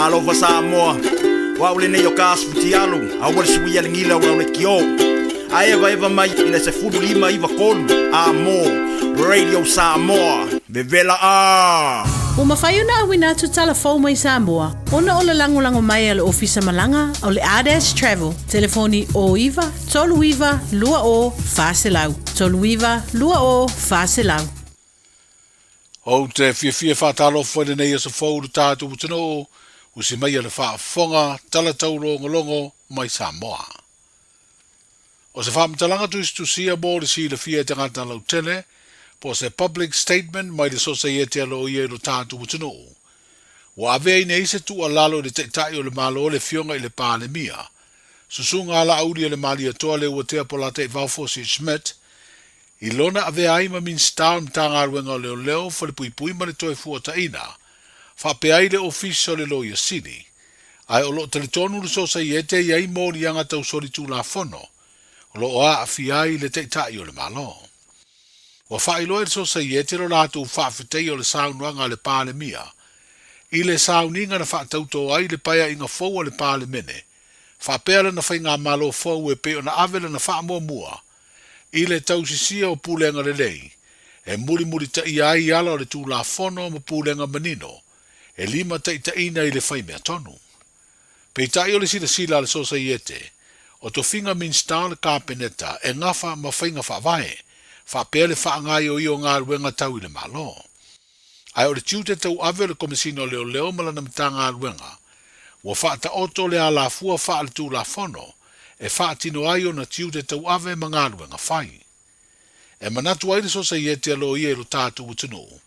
Talofa Samoa, o au lenei o ka asu futialu, aua le suia le gila o lau leitio. A evaeva mai i le 15 93 A mo Radio Samoa, vevela a! Ua mafai ona auina atu tala fou mai Samoa ona o le lagolago mai a le Ofisa Malaga o le Ardash Travel, telefoni 09 39 20 400, 39 20 400. Ou te fiafia faatalofa i lenei aso fou i lo tatou atunuu, usi maia le faafofoga talataulogologo mai Samoa. O se faamatalaga tusitusia mo le silafia e tagata lautele, po o se public statement mai le Sosaiete a Loia i lo tatou atunuu. Ua ave ai nei se tuualalo i le Taitai o le Malo le Afioga i le Palemia, Susuga Laauli a le Malietoa Leuatea Polataivao Fosi Schmidt, i lona avea ai ma Minisita o le Matagaluega o Leoleo, Falepuipui ma le Toefuataiga, faapea ai le Ofisa o le Loia Sili. Ae o lo o talitonu le Sosaiete e i ai moliaga tau solitulafono o lo o aafia ai le Taitai o le Malo. Ua faailoa e le Sosaiete lo latou faafetaia o le saunoaga a le Palemia i le sauniga na faatauto ai le paeaiga fou a le Palemene faapea lana faigamalo fou e pei ona ave lana faamuamua i le tausisia o pulega lelei e mulimulitaia ai ala o le Tulafono ma pulega manino e limataitaiina i le faimea tonu. Peitai o le silasila a le Sosaiete, o tofiga Minisita o le Kapeneta e gafa ma faiga faavae, faapea le faagaioia o galuega tau i le Malo. Ae o le tiute tauave o le Komesina o Leoleo ma lana Matagaluega, ua faataoto le alafua faale-tulafono e faatino ai ona tiute tauave ma galuega fai. E manatu ai le Sosaiete a Loia i lo tatou atunuu,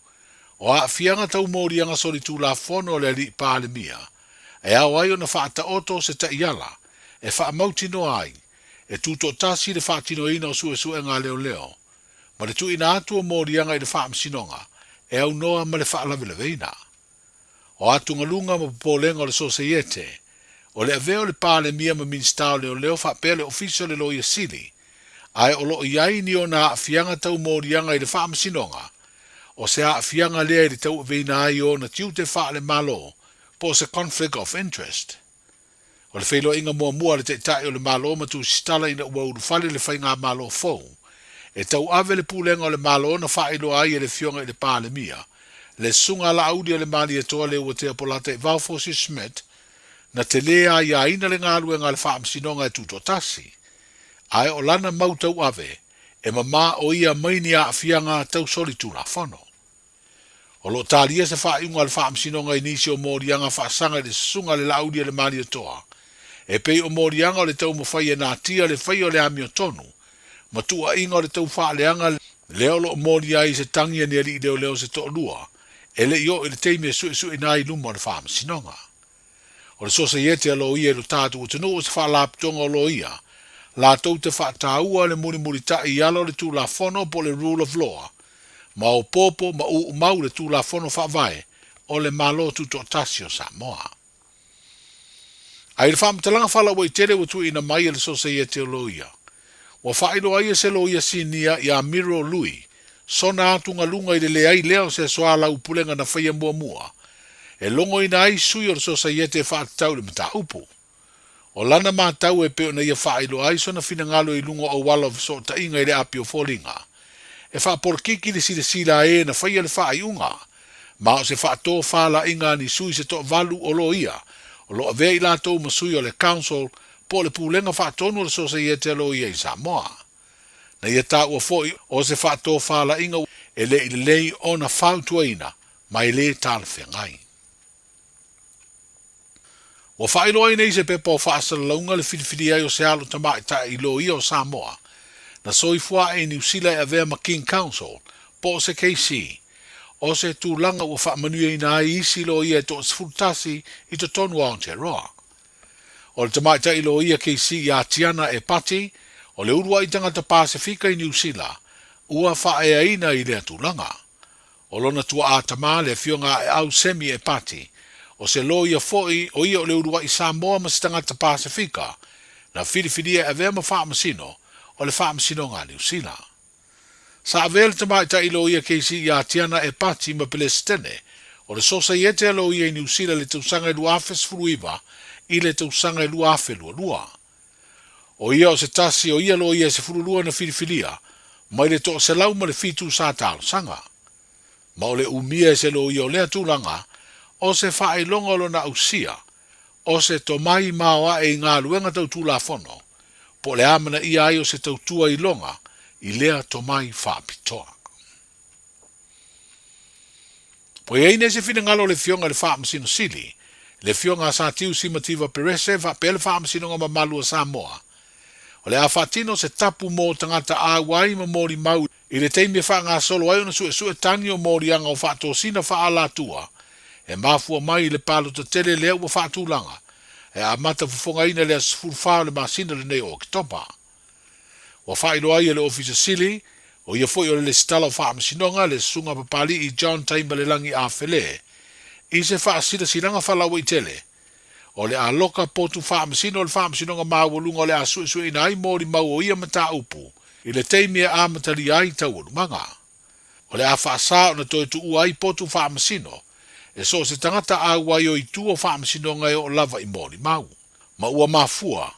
o aafiaga tau moliaga solitulafono a le Alii Palemia e ao ai ona faataoto se taiala e faamautinoa ai e tutoatasi le faatinoina o suesuega a leoleo ma le tuuina atu o moliaga i le Faamasinoga e aunoa ma le faalavelaveina. O atugaluga ma popolega o le Sosaiete, o le avea o le Palemia ma Minisita o Leoleo faapea le Ofisa o le Loia Sili, ae o lo o i ai ni ona aafiaga tau moliaga i le Faamasinoga, o se aafiaga lea i le tauaveina ai o ona tiute faale-Malo po o se conflict of interest. O le feiloaiga muamua a le Taitai o le Malo ma Tusitala ina ua ulufale le faigamalo fou, e tauave le pulega o le Malo na faailoa ai e le Afioga i le Palemia, le Susuga a Laauli o le Malietoa Leuatea Polataivao Fosi Schmidt, na tele aiaina le galuega a le Faamasinoga e Tutoatasi. Ae o lana mau tauave, e mamā o ia mai ni aafiaga tau solitulafono. O lo o talia se faaiuga a le Faamasinoga i nisi o moliaga faasaga i le Susuga a le Laauli a le Malietoa, e pei o moliaga o le taumafai e natia le faia o le amiotonu ma tuuaiga o le taufaaleaga lea o lo o molia ai se tagi a ni alii leoleo se toalua e le i oo i le taimi e suesueina ai i luma o le Faamasinoga. O le Sosaiete a Loia i lo tatou atunuu o se faalapotoga o loia latou te faataua le mulimulitai i ala o le Tulafono po o le Rule of Law, maopoopo ma uumau le Tulafono Faavae o le Malo Tutoatasi o Samoa. A i le faamatalaga faalauaitele ua tuuina mai e le Sosaiete o Loia, ua faailoa ai e se loia sinia iā Miro Lui sona atugaluga i le leai lea o se soalaupulega na faia muamua e logoina ai sui o le Sosaiete e faatatau i le mataupu. O lana matau e pei ona ia faailoa ai sona finagalo i luga o auala o fesootaiga i le api o foliga, e faapolokiki le silasila a e na faia le faaiuga, ma o se faatofalaiga a ni sui se toavalu o loia o lo o avea i latou ma sui o le Council po o le Pulega Faatonu o le Sosaiete a Loia i Samoa. Na ia taua foi o se faatofalaiga e le i lelei ona fautuaina ma e le talafeagai. Ua faailoa ai nei se pepa o faasalalauga le filifilia ai o se alo tamaitai i loia o Samoa na soifua ae i Niu Sila e avea ma King Counsel po o se KC, o se tulaga ua faamanuiaina ai isi loia e toa-11 i totonu o Aotearoa. O le tamaitai loia KC ia Tiana Epati, o le uluai tagata Pasefika i Niu Sila ua faaeaina i lea tulaga. O lona tuaa tama le afioga a Eau Semi Epati, o se loia foi o ia o le uluai Samoa ma se tagata Pasefika na filifilia e avea ma faamasino o le Faamasinoga a Niu Sila. Sa avea le tamaitai loia KC ia Tiana Epati ma Pelesitene O le Sosaiete a Loia i Niu Sila i le tausaga e 2019 i le tausaga e 2022. O ia o se tasi o ia loia e 12 na filifilia mai le 107 sa talosaga. Ma o le umia e se loia o lea tulaga, o se faailoga o lona ausia, o se tomai maoae i galuega tau Tulafono, po o le amanaia ai o se tautua iloga i lea tomai faapitoa. Ua i ai nei se finagalo o le Afioga i le Faamasino Sili, le Afioga a Satiu Simativa Perese faapea le Faamasinoga Mamalu a Samoa, o le a faatino se tapu mo tagata auai ma molimau i le taimi e faagasolo ai ona suesue tagi o moliaga o faatosina faaalatua e mafua mai i le palota tele lea ua faatulaga e amata fofogaina i le aso 14 o le masina lenei o Oketopa. Ua faailoa ai e le Ofisa Sili, o ia foi o le Lesitala o Faamasinoga, le Susuga Papali'i John Taimalelagi Afele, i se faasilasilaga faalauaitele, o le a loka potu faamasino o le Faamasinoga Maualuga o le a suesueina ai molimau o ia mataupu i le taimi e amatalia ai taualumaga. O le a faasa ona toe tuua ai potu faamasino e so o se tagata auai o itu o faamasinoga e oo lava i molimau. Ma ua mafua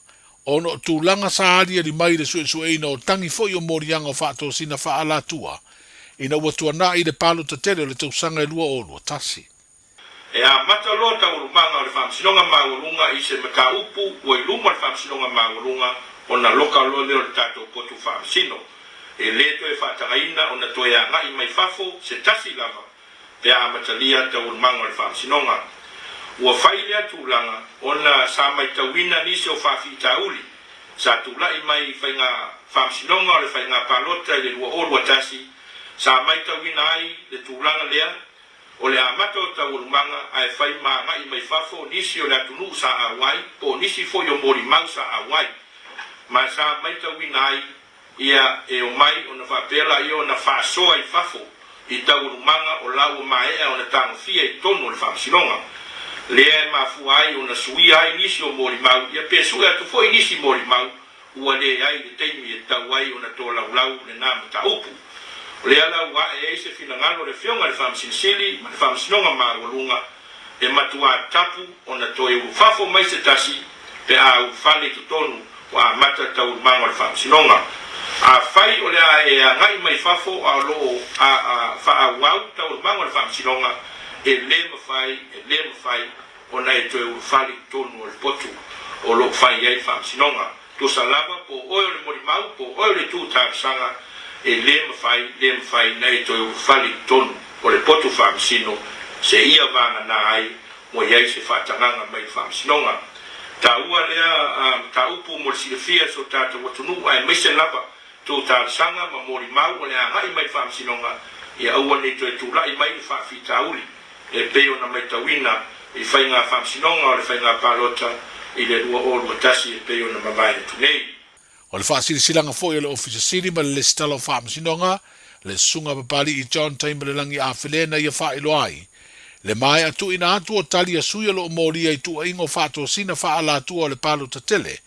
ona o tulaga sa aliali mai i le suesueina o tagi foi o moliaga o faatosina faaalatua ina ua tuanai le palota tele o le tausaga e 2021. E amata loa taualumaga o le Faamasinoga Maualuga i se mataupu ua i luma o le Faamasinoga Maualuga ona loka loa lea o le tatou potu faamasino. E le toe faatagaina ona toe agai mai fafo se tasi lava pe a amatalia taualumaga o le Faamasinoga. Ua fai lea tulaga ona sa maitauina nisi o faafitauli sa tulai mai i faiga faamasinoga o le faiga palota i le 2021, sa maitauina ai le tulaga lea O le amata o taualumaga ae fai ma agai mai fafo nisi o le atunuu sa auai po o nisi foi o molimau sa auai ma sa maitauina ai ia e omai ona faapea laia ona faasoa i fafo i taualumaga o la ua maea ona tagofia i totonu o le faamasinoga lea e mafua ai ona suia ai nisi o molimau ia pe sue atu foi nisi molimau ua leai le taimi e tatau ai ona tolaulau lena mataupu. O lea la ua ae ai se finagalo o le Afioga i le Faamasino Sili ma le Faamasinoga Maualuga e matuā tapu ona toe ulufafo mai se tasi pe a ulufale i totonu ua amata taualumaga o le Faamasinoga. Afai o le a e agai mai fafo a o lo o faaauau taualumaga o le Faamasinoga, e le mafai, e le mafai ona e toe ulufale i totonu o le potu o lo o fai ai le faamasinoga. Tusa lava po o oe o le molimau po o oe o le itu talosaga, e le mafai, le mafai na e toe ulufale i totonu o le potu faamasino seia vagana ai ua i ai se faatagaga mai le faamasinoga. Taua lea mataupu mo le silafia e so tatou atunuu aemaise lava tou talosaga ma molimau o le agai mai le faamasinoga ia aua ne i toe tulai mai le faafitauli e pei ona maitauina i faiga faamasinoga o le faiga palota i le 2021 e pei ona mavae atu nei. O le faasilasilaga foi a le Ofisa Sili ma le Lesitala o Faamasinoga, le Susuga Papali'i John Taimalelagi Afele na ia faailoa ai le maea tuuina atu o tali a sui o lo o molia i tuuaiga o faatosina faaalatua o le palota tele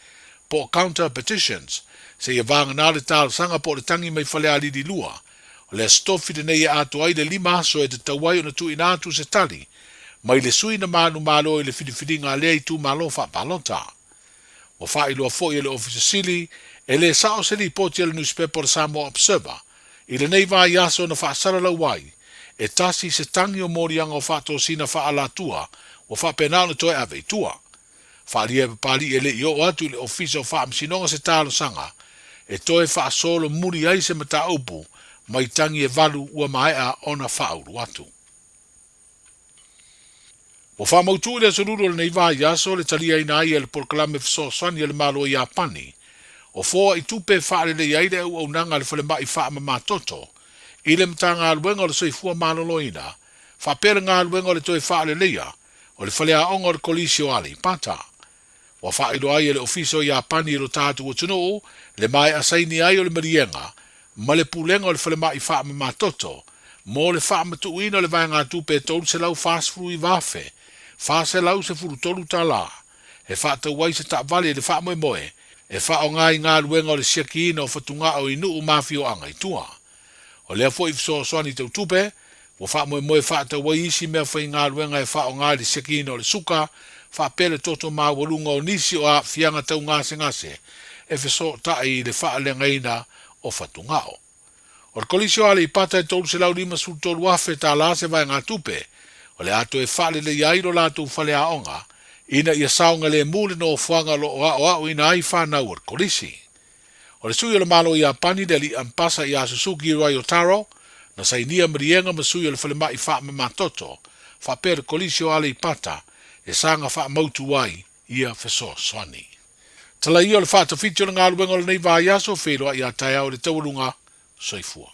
po o counter petitions seia vagana le talosaga po o le tagi mai Falealili 2 O le Aso Tofi lenei e atoa ai le lima aso e tatau ai ona tuuina atu se tali mai le sui na manumalo i le filifiliga a lea itumalo faapalota. Ua faailoa foi e le Ofisa Sili e le sao se lipoti a le nusipepa o le Samoa Observer i lenei vaiaso na faasalalau ai e tasi se tagi o moliaga o faatosina faaalatua ua faapena ona toe ave i tua. Faaalia e Papali'i e le i oo atu i le Ofisa o Faamasinoga se talosaga e toe faasolomuli ai se mataupu mai tagi e valu ua maea ona faaulu atu. Ua faamautu i le Aso Lulu o lenei vaiaso le taliaina ai e le Polokalame Fesoasoani a le Malo o Iapani o foa i tupe e faalelei ai le auaunaga a le falemai faamamatoto i le Matagaluega o le Soifua Maloloina faapea le galuega o le toe faaleleia o le faleaoga o le Kolisi o Aleipata. Ua faailoa ai e le Ofisa o Iapani i lo tatou atunuu le maea saini ai o le maliega ma le Pulega o le Falemai Faamamatoto mo le faamatuuina o le vaegatupe e $349,413 e faatau ai se taavale i le faamoemoe e faaaoga i galuega o le siakiina o fatugao i nuu ma afioaga i tua. O lea foi fesoasoani tau tupe, Ua faamoemoe faatau ai isi mea faigaluega e faaaoga i le siakiina o le suka, faapea le toto maualuga o nisi o aafiaga tau gasegase e fesootai i le faaleagaina o fatugao. O le Kolisi o Aleipata e $353,000 tala se vaegatupe o le a toe faaleleia ai lo latou faleaoga ina ia saogalemu le nofoaga o lo o aoaoina ai fanau o le Kolisi. O le sui o le Malo o Iapani le Alii Ampasa ia Suzuki Ryotaro, na sainia maliega ma sui o le falemai faamamatoto faapea le Kolisi o Aleipata e saga faamautu ai ia fesoasoani. Tala ia o le faatafiti o le galuega o lenei vaiaso, feiloai a taeao i le taualuga. Soifua.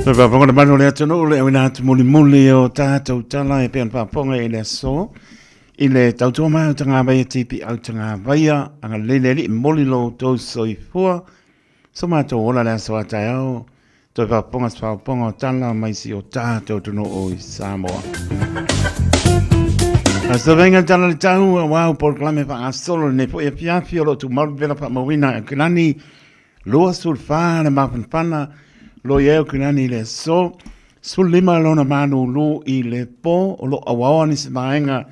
Toe faafofoga le mamalu o le atunuu le auina atu mulimuli o tatou tala e pei ona faafofoga i le aso i le tautua mai o Tagavaia TPO Tagavaia agalelei le Alii momoli lo outou soifua So matou ola le aso a taeao, toe faafofoga se faafofoga o tala mai si o tatou atunuu i Samoa. A se venga tala le tau, aua o polokalame faagasolo lenei foi afiafi o lo o tumau le vela faamauina e Aukilani, 24 le mafanafana, lo i ai Aukilani i le aso, 15 lona malulu i le po, o lo o auaoa nisi vaega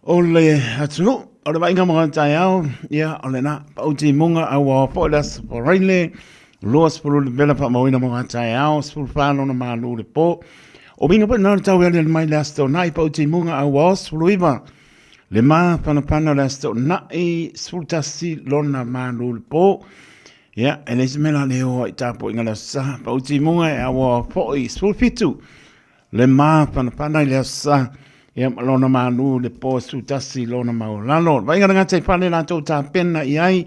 O le atunuu, o le vaaiga mo taeao, ia, o lena, pau timuga a ua foi le aso Faraile, 20 le vela faamauina mo taeao, 14 lona malu le po. O uiga foi na o le tau e aliali mai le aso Toonai, pau timuga a ua 19, le mafanafana o le aso Toonai, 11 lona malu le po. Ia, e leai se mea la le o ai tapuaiga le aso Sa, pau timuga e a ua foi 17, Le mafanafana i le aso Sa, ia ma lona malu i le po 11 lona maualalo. Le vaaiga le gata i fale latou tapena i ai,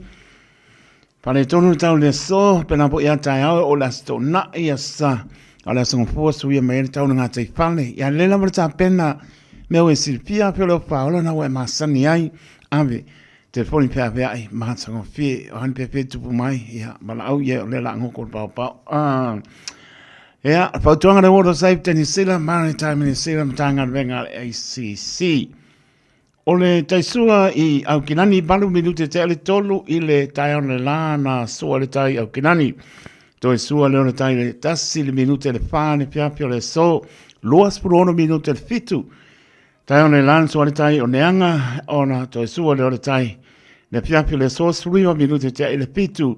faaletonu le tau i le aso, pena foi ia taeao o le aso Toonai, aso Sa, a o le aso Gafua suia mai ai le tau le gata i fale. Ia lelei lava le tapena, mea ua e silafia, pei o le ofa na ua e masani ai, ave telefoni feaveai matagofie, o a ni pepe tupu mai, ia valaau ia o lea o le a goko le paopao. Ah. Ia, fautuaga le Water Safety New Zealand, Maritime New Zealand, Matagaluega a le ACC. O le taisua i Aukilani, 8 minute te ale tolu i le taeao le la na sua le tai Aukilani. Toe sua lea o le tai le tasi le minute le wha le fiafia o le aso, 26 minute le fitu. Taeao le la na sua le tai o Neanga, ona toe sua lea o le tai le fiafia o le aso, 19 minute te ale fitu.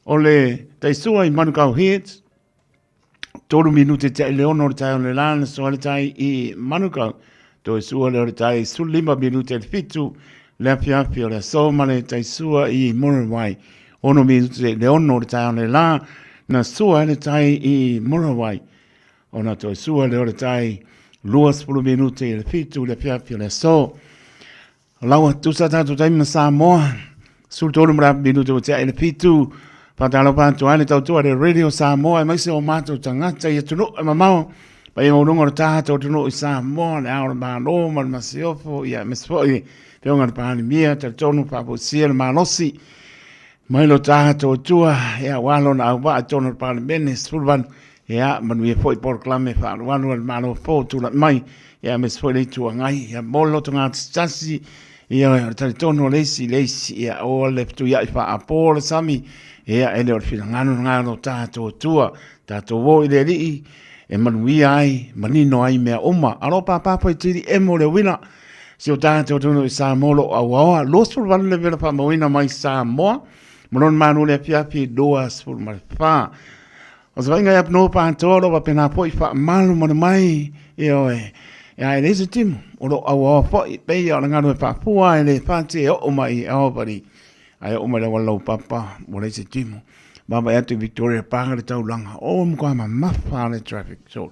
O le taisua i Manukau Heads, 3 minute te le ono o le tae o le la na soa le tai i Manukau. Toe sua lea o le tai 15 minute le fitu le afiafi o le aso ma le tai sua i Muriwai. 6 minute le ono o le tae o le la na sua le tai i Muriwai. Ona toe sua lea o le tai 20 minute le fitu le afiafi o le aso. Laua, tusa tatou taimi ma Samoa, 13 ma le afa minute ua tea i le fitu. Faatalofa atu ai le tautua le Radio Samoa aemaise o matou tagata i atunuu e mamao. Paia maualuga o le tatou atunuu i Samoa, le Ao o le Malo ma le Masiofo, ia aemaise foi le Afioga i le Palemia, talitonu faafoisia le malosi mai lo tatou Atua, ia aua lona auvaa i totonu o le Palemene, 18, ia manuia foi polokalame faaalualu a le Malo fou o tulai mai, ia aemaise foi le Itu Agai, ia mo le lotogatasitasi, ia o le talitonu o le isi i le isi, ia o le fetuiai faaapo o le sami, ia e le o le finagalo lena o lo tatou Atua, tatou o i le Alii, e manuia ai, manino ai mea uma. Alo pāpā Faitili emo le uila, si o tatou atunuu i Samoa o lo o auaoa, 28 levela faamauina mai Samoa, ma lona malu i le afiafi 24. O se vaaiga ia no pātoa o lo o faapena foi faamalumalu mai, ioe, ia e leai se timu o lo o auaoa foi, pei o le galuega faafua e le fati e oo mai i Albany, ae oo mai le auala laupapa ua leai se timu. Vaavaai atu i Victoria Park le taulaga, o matua mamafa le traffic. So,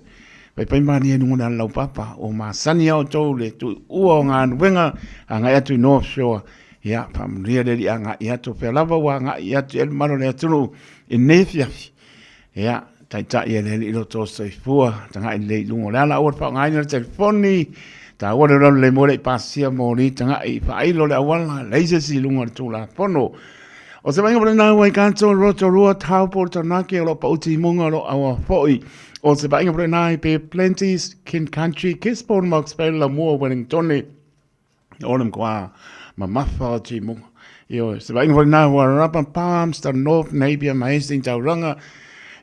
paipai malie i luga o le ala laupapa, ua masani lava outou i le tuua o galuega agai atu i North Shore. Ia, faamanuia le Alii agai atu, o fea lava ua agai atu i ai le mamalu o le atunuu i lenei afiafi. Ia, taitai e le Alii lo outou soifua, tagai lelei i luga o le ala, aua le faaaogaina le telefoni, taua le alualu lelei mo le i pasia moli, tagai i faailo le auala, leai se isi i luga o le Tulafono. O se vaaiga foi lena Waikato, Rotorua, Taupo, Taranaki, o lo o pau timuga o lo o aua foi. O se vaaiga foi lena i Bay of Plenty, King Country, Gisborne, Mox Bay, Lamua, Wellingtone, o le matua mamafa o timuga. Ioe, se vaaiga foi lena Wairarapa, Palmerston North, Napier ma Hastings, Tauranga,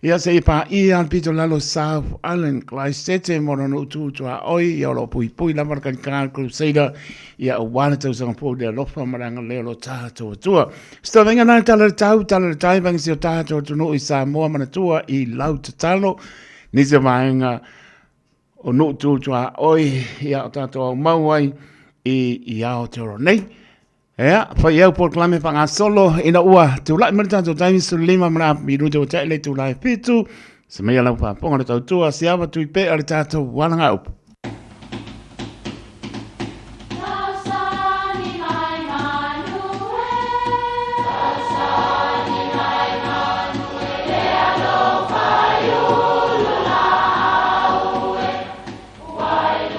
ia seia paia le pito lalo South Island, Klaisete, Moronuu Tu Tuaoi, ia o lo o puipui lava le kanikā Crusader, ia aua le tausaga fou le alofa ma le agalelei o lo tatou Atua. Se tauvaga na tala le tau, tala le tai, vaega si o tatou atunuu i Samoa manatua i lau tatalo, nisi o vaega o nuu tu tuaoi, ia o tatou aumau ai i Aotearoa nei. Ia, fai au polokalame faagasolo ina ua tulai mai le tatou taimi 15 ma le afa minute ua tea i le itula e 7. Se maia lau faafofoga le tautua Siava Tuipea le tatou alagaupu.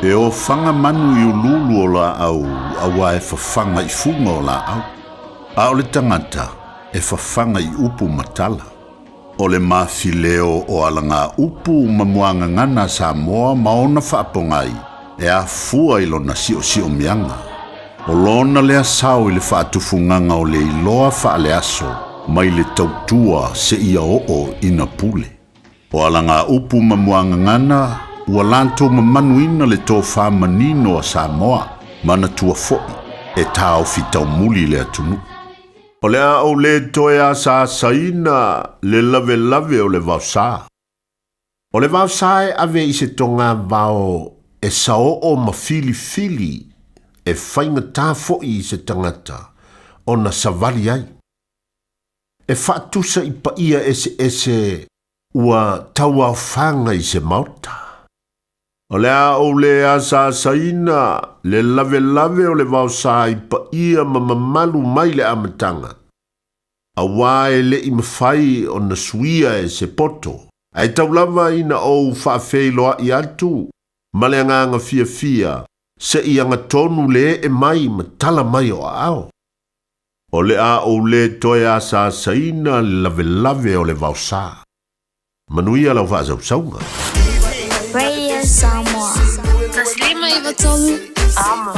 E ofaga manu i uluulu o laau auā e fafaga i fuga o laau, a o le tagata e fafaga i upu ma tala. O le mafileo o alagaupu ma muagagana a Samoa ma ona faapogai e afua i lona siosiomiaga. O lona lea sao i le faatufugaga o le iloa faaleaso mai le tautua seia oo ina pule. O alagaupu ma muagagana ua latou mamanuina le tofa manino a Samoa, manatua foi e taofi taumuli le atunuu. O le a ou le toe asaasaina le lavelave o le vaosa. O le vaosa e ave i se togavao e saoo ma filifili e faigata foi i se tagata ona savali ai. E faatusa i paia eseese ua tauaofaga i se maota. O le a ou le asaasaina le lavelave o le vaosa i paia ma mamalu mai le amataga, auā e le i mafai ona suia e se poto, ae tau lava ina ou faafeiloai atu ma le agaga fiafia se i agatonu le ee mai ma tala mai o aao. O le a ou le toe asaasaina le lavelave o le vaosa. Manuia lau faasausauga. Radio Samoa. 153 Amo.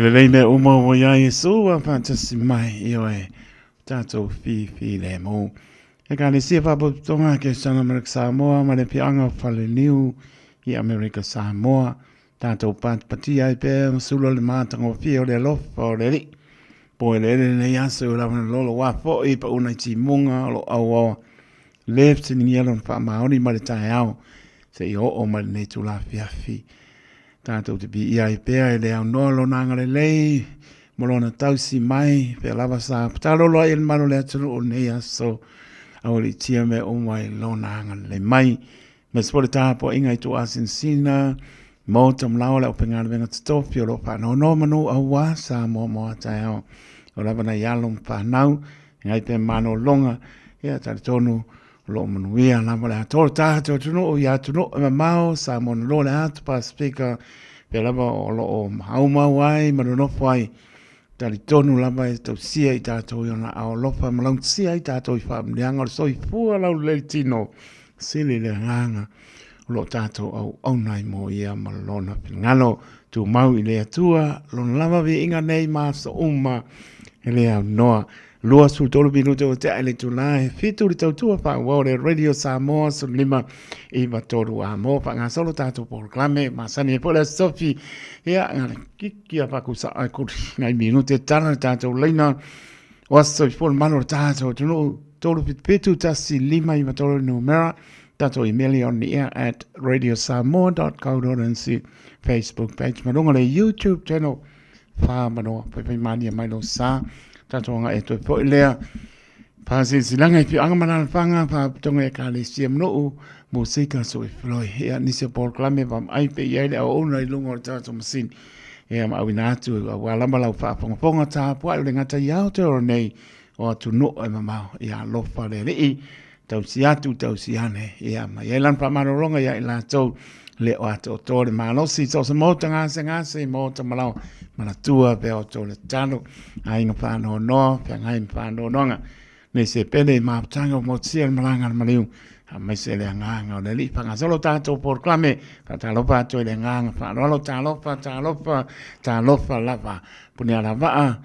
E lelei mea uma ua iā Iesu a faatasi mai, ioe, o tatou filemu. Ekalesia Faapotopotoga a Kerisiano Amerika Samoa ma le Afioaga o Faleniu i Amerika Samoa, tatou patipatia ai pea ma sula le matagofie o le alofa o le Alii. Po eleele lenei aso i lava lolo wa foi pa una i timuga o lo auaoa le fesiligia lona faamaoni mai le taeao seia oo mai lenei itula afiafi. Tatou te piia ai pea e le aunoa lona agalelei ma lona tausi mai, pea lava sa patalolo ai e le malu o le atunuu o lenei aso, aualiitia mea uma i lona agalelei mai. Aemaise foi le tapuaiga i tuuasinasina, maota ma laoa le aufaigaluega totofi o lo o faanonomanu aua Samoa mo a taeao. O lava nai alo ma fanau, ngai pea malologa, ia talitonu o lo o manuia lava le atoa o le tatou atunuu i atunuu e mamao, Samoa na loa le atu Pasefika, pea lava o lo o maumau ai ma nonofo ai. Talitonu lava e tausia i tatou i ona ao alofa ma laugatasia ai tatou i faamanuiaga o le soifua laulelei tino. Sili le agaga o lo o tatou auauna ai mo ia ma lona finagalo. Tumau i le Atua lona lava viiga nei ma aso uma e le aunoa. 23 minute ua tea i le itula e 7 le tautua faaauau le Radio Samoa 15 9 3 a mo faagasolo tatou polokalame masani ai foi le Aso Tofi. Ia, ngale kiki a whakusa ai kuri ngai minute tala le tatou leina o aso i fo le malo le tatou atunuu 3 7 7 1 5 9 3 numera tatou email on the air at radiosamoa.co.nz Facebook page ma lunga le YouTube channel wha manoa whai mania mai lo sa tatou anga e toe foi lea Faasilasilaga i Afioaga ma Alaalafaga, Faalapotopotoga Ekalesia ma Nuu, Musika Soifuloi. Ia, nisi o polokalame vaavaai pea i ai le auauna i luga o le tatou masini. Ia, ma auina atu aua lava lau faafogafoga tapuai o le gata i Aotearoa nei o atunuu e mamao. Ia alofa le Alii, tausi atu, tausi ane. Ia, ma i ai lana faamalologa ia i latou le o atoatoa le malosi, so o se maota gasegase, maota malao, manatua pea outou le tatalo, aiga faanoanoa, feagai ma faanoanoaga, nei se pele i mafutaga ua motusia le malaga a le maliu, aemaise le agaga o le Alii. Faagasolo tatou polokalame, faatalofa atu ai le agaga faaaloalo, talofa, talofa, talofa lava. Punialavaa,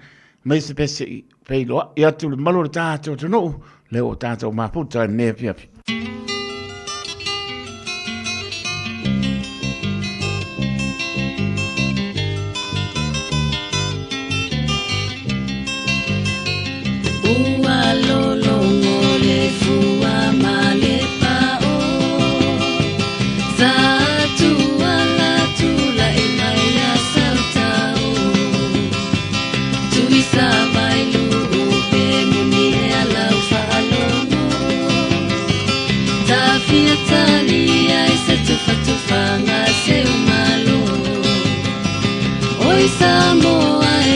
aemaise pea se i feiloai atu le malu o le tatou atunuu, lea ua tatou mafuta i lenei afiafi. Ua lologo le fua ma le pao Sa tuala tulai mai a Sautao Tuisa vai luu pe moni e alau faalogo Tafia talia i se tufatufaga seu malo Oi Samoa e,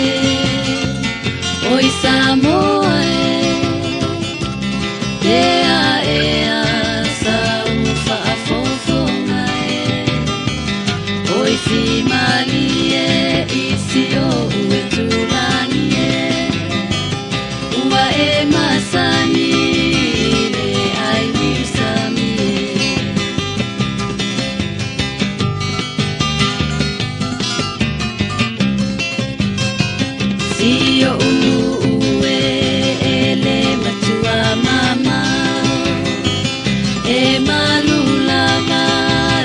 oi Samoa e Ea ea sau faafofoga e Oi fimalie i si ou itulagi e Ua e masani i le ai niusami e. Si oʻu nuu e e le matua mama E malu lava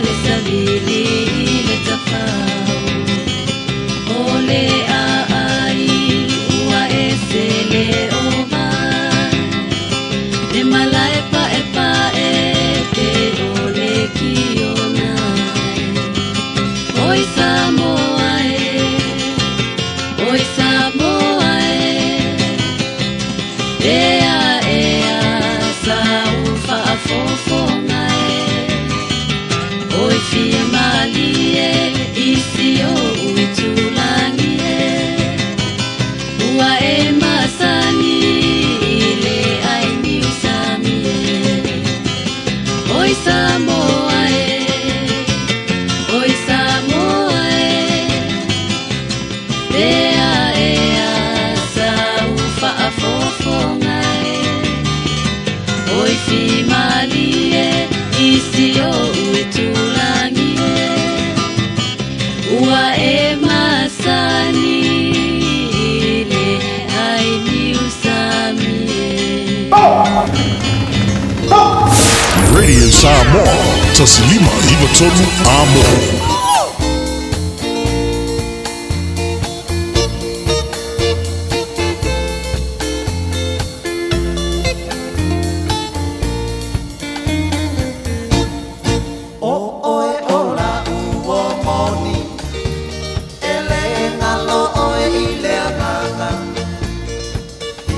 le savili i le tafau O le aai ua ese le ova Le malae paepae pe o le kiona Oi Samoa e, oi Samoa e Ea ea sau faafofoga e Oi fia malie i si ou itulagi e Ua e masani i le ai niusami e Oi Samoa e, oi Samoa e Ea ea sau faafofoga e Oi fimalie i si ou itulagi e Ua e masani. Samoa, 1593 Amo. ʻO ʻoe ʻo laʻu moni, e lē galo ʻoe i le agaga.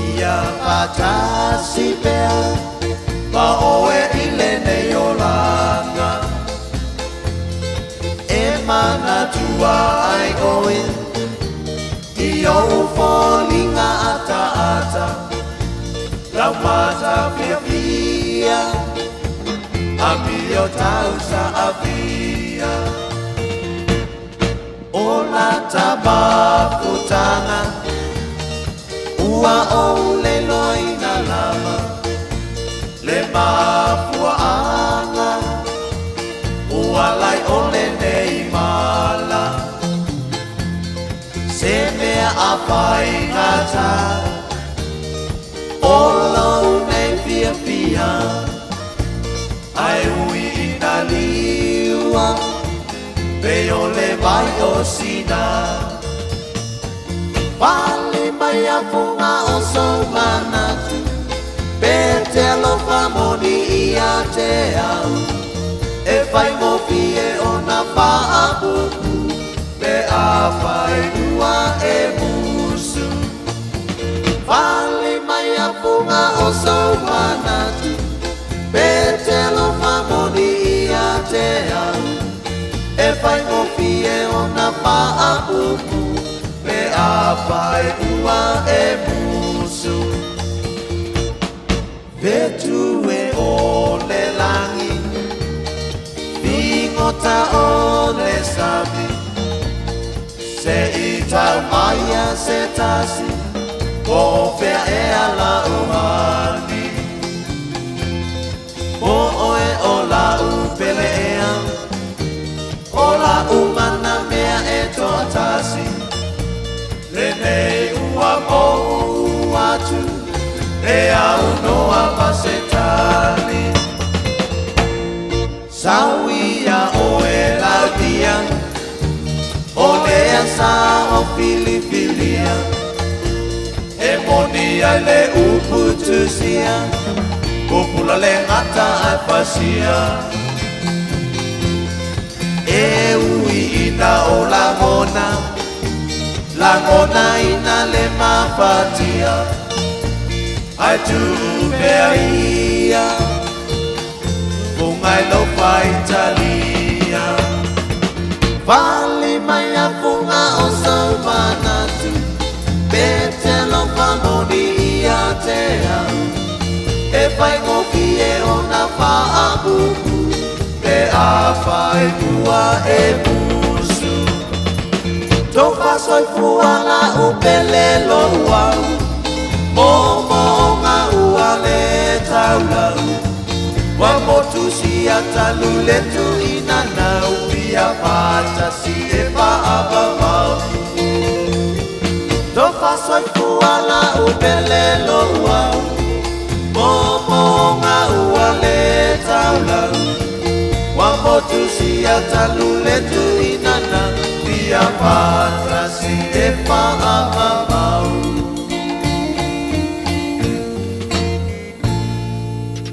Ia faatasi pea ma ʻoe i lenei olaga. E manatua ai ʻoe i ou foliga ataata, lau mata fiafia, amio tau saafia. O lata mafutaga, ua ou leloina lava, le mafuaaga, ua lae ole nei mala. Se mea a faigata, o lou nei fiafia, ae ui ina liua, pei o le vai o Sina. Pale mai a fuga o sou manatu, pe te alofa moni ia te au, e faigofie ona faapupu, pe afai ua e musu. Fale mai a fuga o sou manatu, pe te alofa moni ia te au, e faigofie ona faapupu, pe afai ua e musu. Fetu e o le lagi, figota o le sami, se i tau mai a se tasi, po o fea ea lau hani. Po oe o lau pele ea, o lau mana mea e toatasi, lenei ua mou atu, e aunoa ma se tali. Sau ia oe Laudia, o lea sa o filifilia, e moni ai le upu tusia, pupula le gata ae pasia. E ui ina o lagona, lagona ina le mafatia, ae tuu pea ia, fuga i lou faitalia. Fale mai a fuga o sou manatu, pe te alofa moni ia te au, e faigofie ona faapupu, pe afai ua e musu. Tofa soifua lau pele lou au, moomooga ua le taulau, ua motusia talu le tuuina nau, fia faatasi e faavavau. Tofa soifua lau pele lou au, moomooga ua le taulau, ua motusia talu le tuuina nau, fia faatasi e faavavau.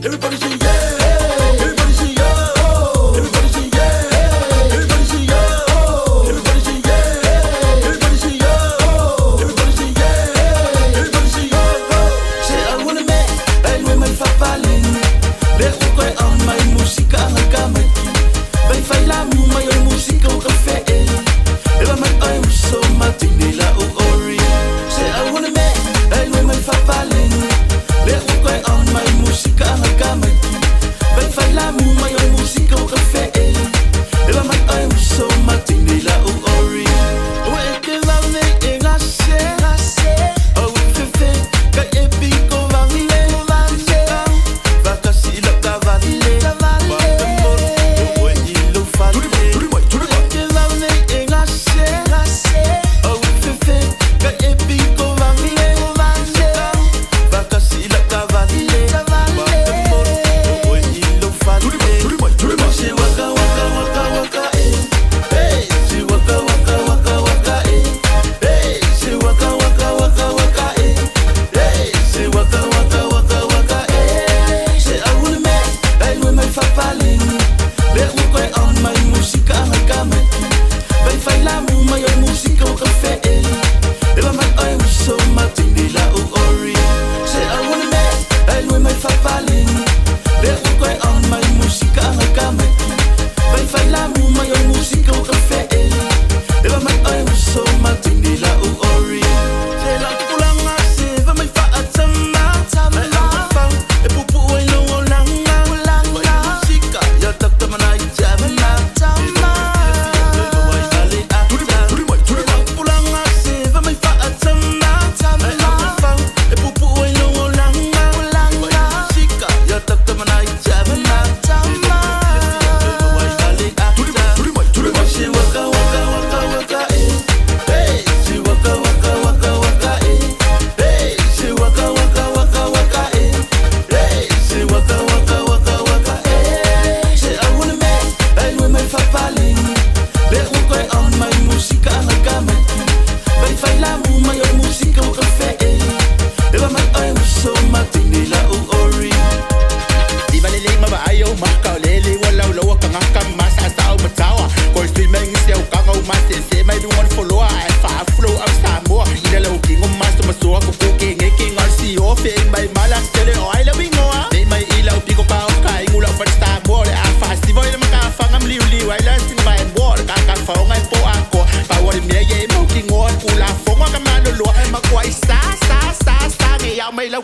Everybody say yeah, everybody say oh, everybody say yeah, everybody say oh, everybody say yeah, everybody say oh, everybody say yeah, everybody say oh. Se a wona me, ai me mai fapaleni, le go koe a mai musika nga ka mai ki. Vai fai la mu mai o musika o ka fe e. Eva mai ai so matine la o ori. Se a wona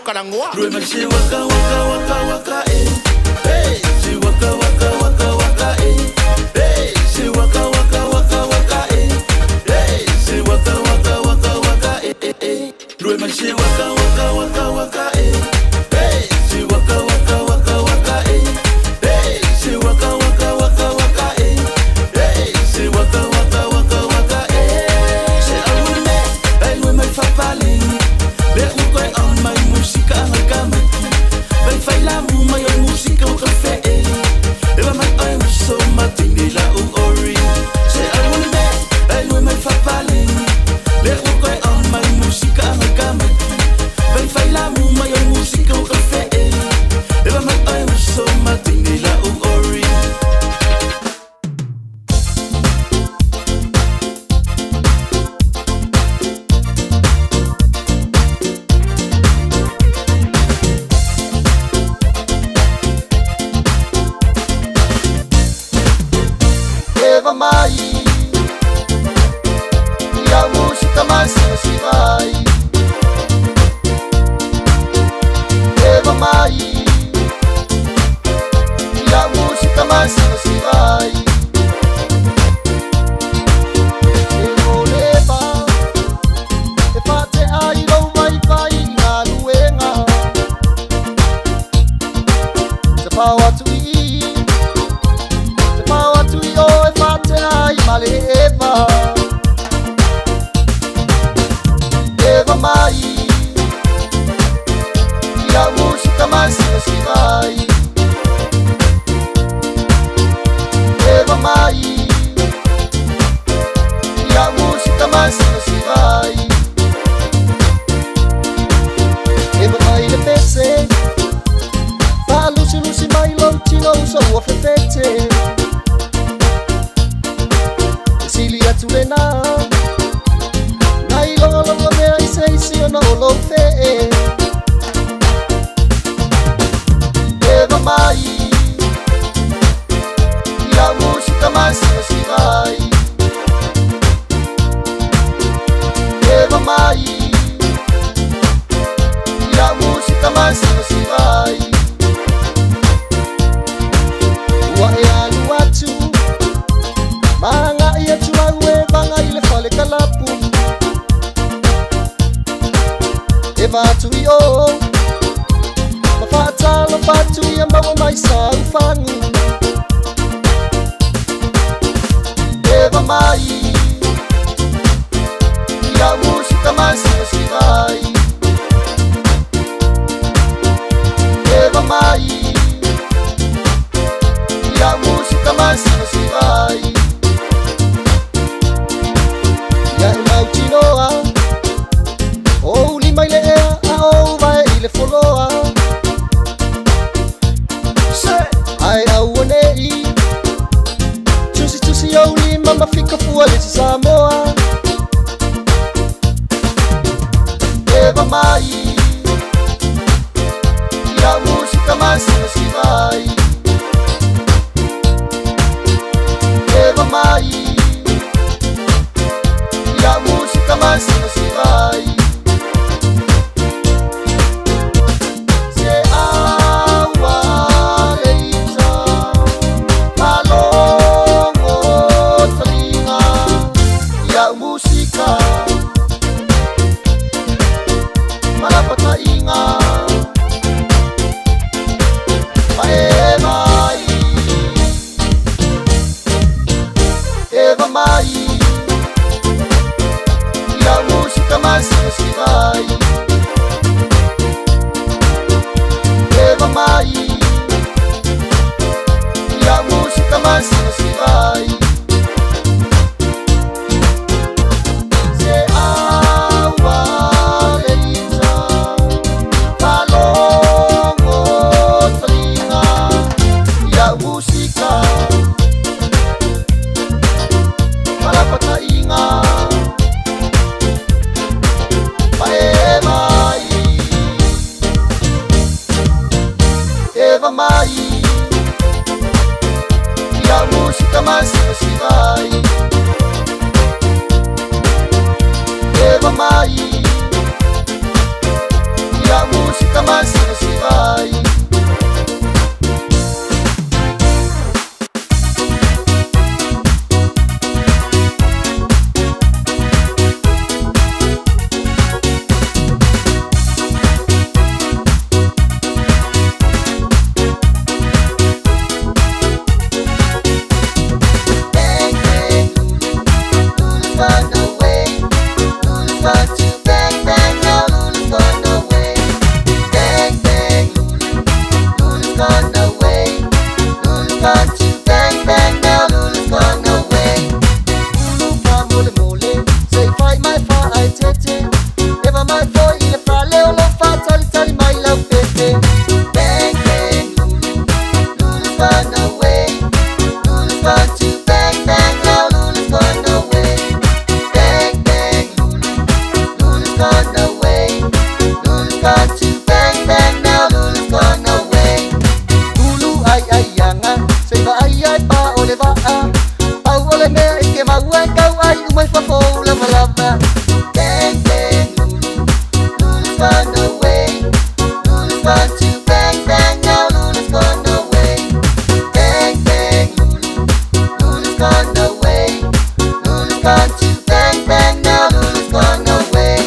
kalagoa. Waka waka waka waka eh. Hey, she waka waka waka waka eh. Hey, she waka waka waka waka eh. Hey, she waka waka waka waka eh eh eh. She waka waka waka waka eh. Hey, she waka waka waka waka eh. Hey, she waka waka waka waka eh. Hey, she waka waka waka waka eh. Se aule, ai we mai fapale. Le u on mai musika ngai ka mai. Vai fai la mu mai oi musika o kafe e. Eva mai oi so matini la u ori. Se aule, ai we mai fapale. Le u on mai musika ngai ka mai. Vai fai la mu mai oi musika o kafe e. Eva mai oi so matini la u ori. Eva mai ia musika masinasivai. Eva mai ia musika masinasivai. E oleva e fate ai lou vaivai i galuega. Se pao atu i se pao atu i o e fate ai ma le eva. Eva mai ia musika masinasivai. Eva mai ia musika masinasivai. Eva mai le pese faalusilusi mai lou tino uso ua fefete. E sili atu lenā nai logologo mea i se isi ona o lou fee. Eva mai ia musika masinasivai. Eva mai ia musika masinasivai. Ua e alu atu maaga'i atu au e vaga i le fale kalapu. Eva atu i o ma faatalofa atu ia maua mai sa ufagu. Eva mai ia musika masinasivai. Eva mai ia musika masinasivai. Ia e mautinoa o ulima i le ea a ou vae i le foloa. Se Ae auane'i tusitusi ou lima ma fikafua le se Samoa. Eva mai ia musika masinasivai. Eva mai ia musika masinasivai. Se aua leita malogo taliga ia musika malapataiga. Ma eva mai, eva mai ia musika masinasivai. Eva mai ia musika masinasivai. Se aua leita malogo taliga ia musika malapataiga. Ma eva mai, eva mai ia musika masinasivai. Eva mai ia musika One, two, bang, bang, now Lulu's gone away. Bang, bang, Lulu, Lulu's gone away. Lulu's gone to bang, bang, now Lulu's gone away.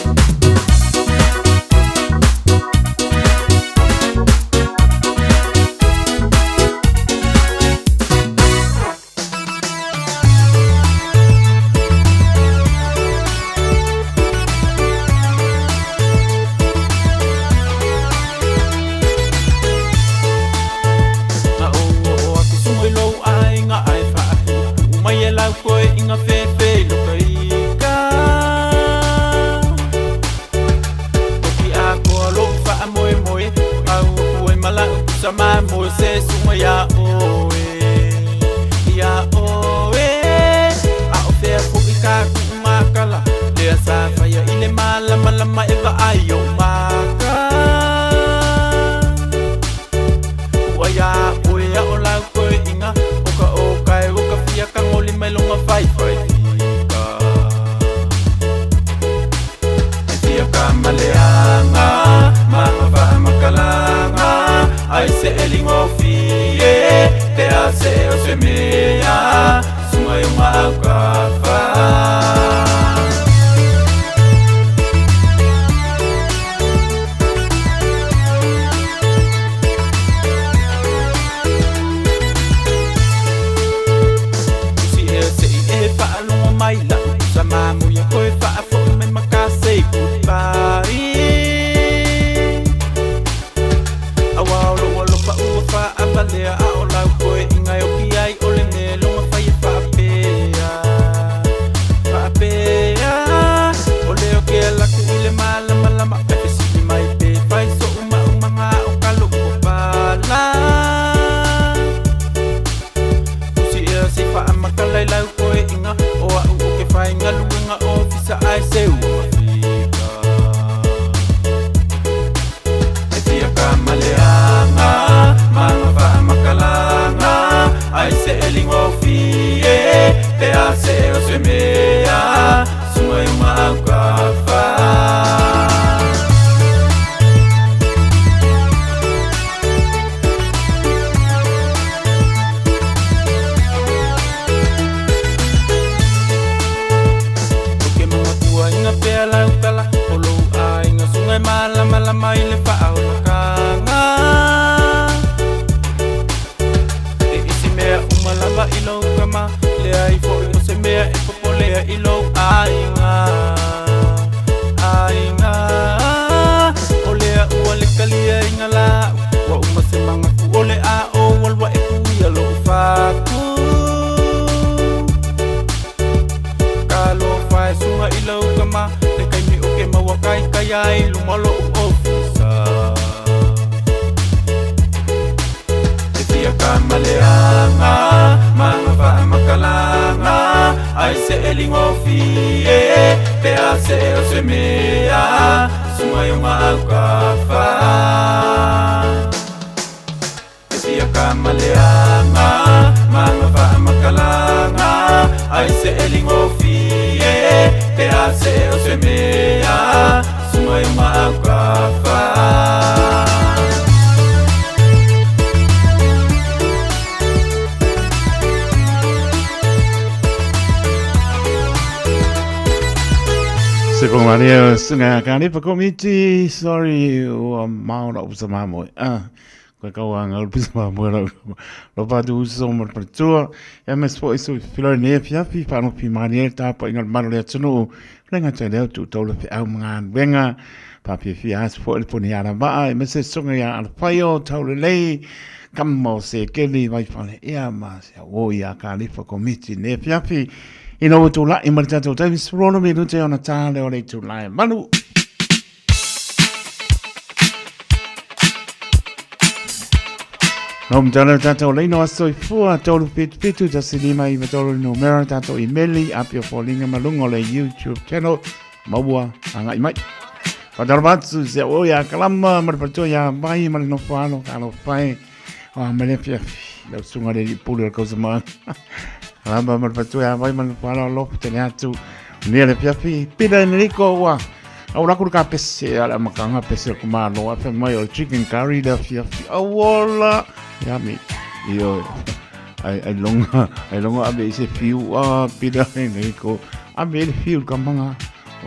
Na o o aku sunga i lou aiga ae faapuupuu mai e lau koeʻiga fefe i loka ika. Toki atoa loʻu faamoemoe, gau aku ai ma laʻu pusa mamoe se suga iā ʻoe, iā ʻoe. A ʻo fea foʻi kā kuʻu mākala, lea sa faia i le mālamalama e vaai i oʻu maka. Ua iā ʻoe a ʻo lau koeʻiga, ʻo ka ʻōkae o ka fia kagolima i loga faifai fika. E fia ka maleaga, ma ga faamakalaga, ai se eligofie, pe a se o se mea, suga i o ga aukafa. Usi ea se i e faalogo mai la'u pusa mamoe koe faafo'i mai ma ka say goodbye. Auā o lo'u alofa ua faavalea a o lau koe'iga e oki ai o le mea loga fai e faapea faapea o lea o ke alaku i le malamalama ae fesili mai pe fai so'u maumaga o ka lo'u papala. Usi ea se i faamakala i lau koe'iga o a'u o ke faigaluega ofisa ae seu o mafika. E fia ka maleaga, ma ga faamakalaga, ai se eligofie, pe a se o se mea, suga i o ga aukafa. O ke magakuaʻiga pea lau tala, o lou aiga suga e malamalama i le faaolakaga. E isi mea uma lava i lou kama, leai foʻi o se mea e popolea i lou aiga. Aiga, o lea ua le kaliaʻiga la'u, ua uma se magaku o le a ou alu aʻe kuia loʻu fatu. Talofa e suga i lou kama, le taimi o ke maua kaikai ai luma o loʻu ofisa. E fia ka maleaga, ma ga faamakalaga, ai se eligofie, pe a se o se mea, suga i o ga aukafa. E fia ka maleaga, ma ga faamakalaga, ai se eligofie, pe a se o se mea, suga i o ga aukafa. Se ponga maria sunga ka ni pa komiti sorry ua mao la usa mamoe ah koe kau anga o pusa mamoe la lo pa tu uso mo le tua ya mes fo isu filo ne fiafi fa no fi maria ta pa inga malo le tunu le ngata le tu tau le fi au mga wenga pa fi fi as fo le poni ara va e mese sunga ya al faio tau le lei kama o se keli vai fale ea ma se o ia ka lifa komiti ne fiafi ina ua tulaʻi ma le tatou taimi sefuluono minute ona tā lea o le itula e malu. No mtana tatou leina o aso soifua 377 159 le numera tatou imeli apia foliga ma luga o le YouTube channel maua agai mai. Whakataro atu se o ia kalama ma le patua ia vai ma le nofo alo ka alo whai o a mele fiafi lau sunga le li pule o le kausa maa. Kalama ma le patua ia vai ma le nofo alo alofa tele atu nia le fiafi pila Enrico ua Au lako le ka pese a le amakanga pese o kumalo a mai o le chicken curry le afiafi. Auola! Ia mi. Io ai ai longa ai longa ave i se fiu a pila ai nei ko ave le fiu ka manga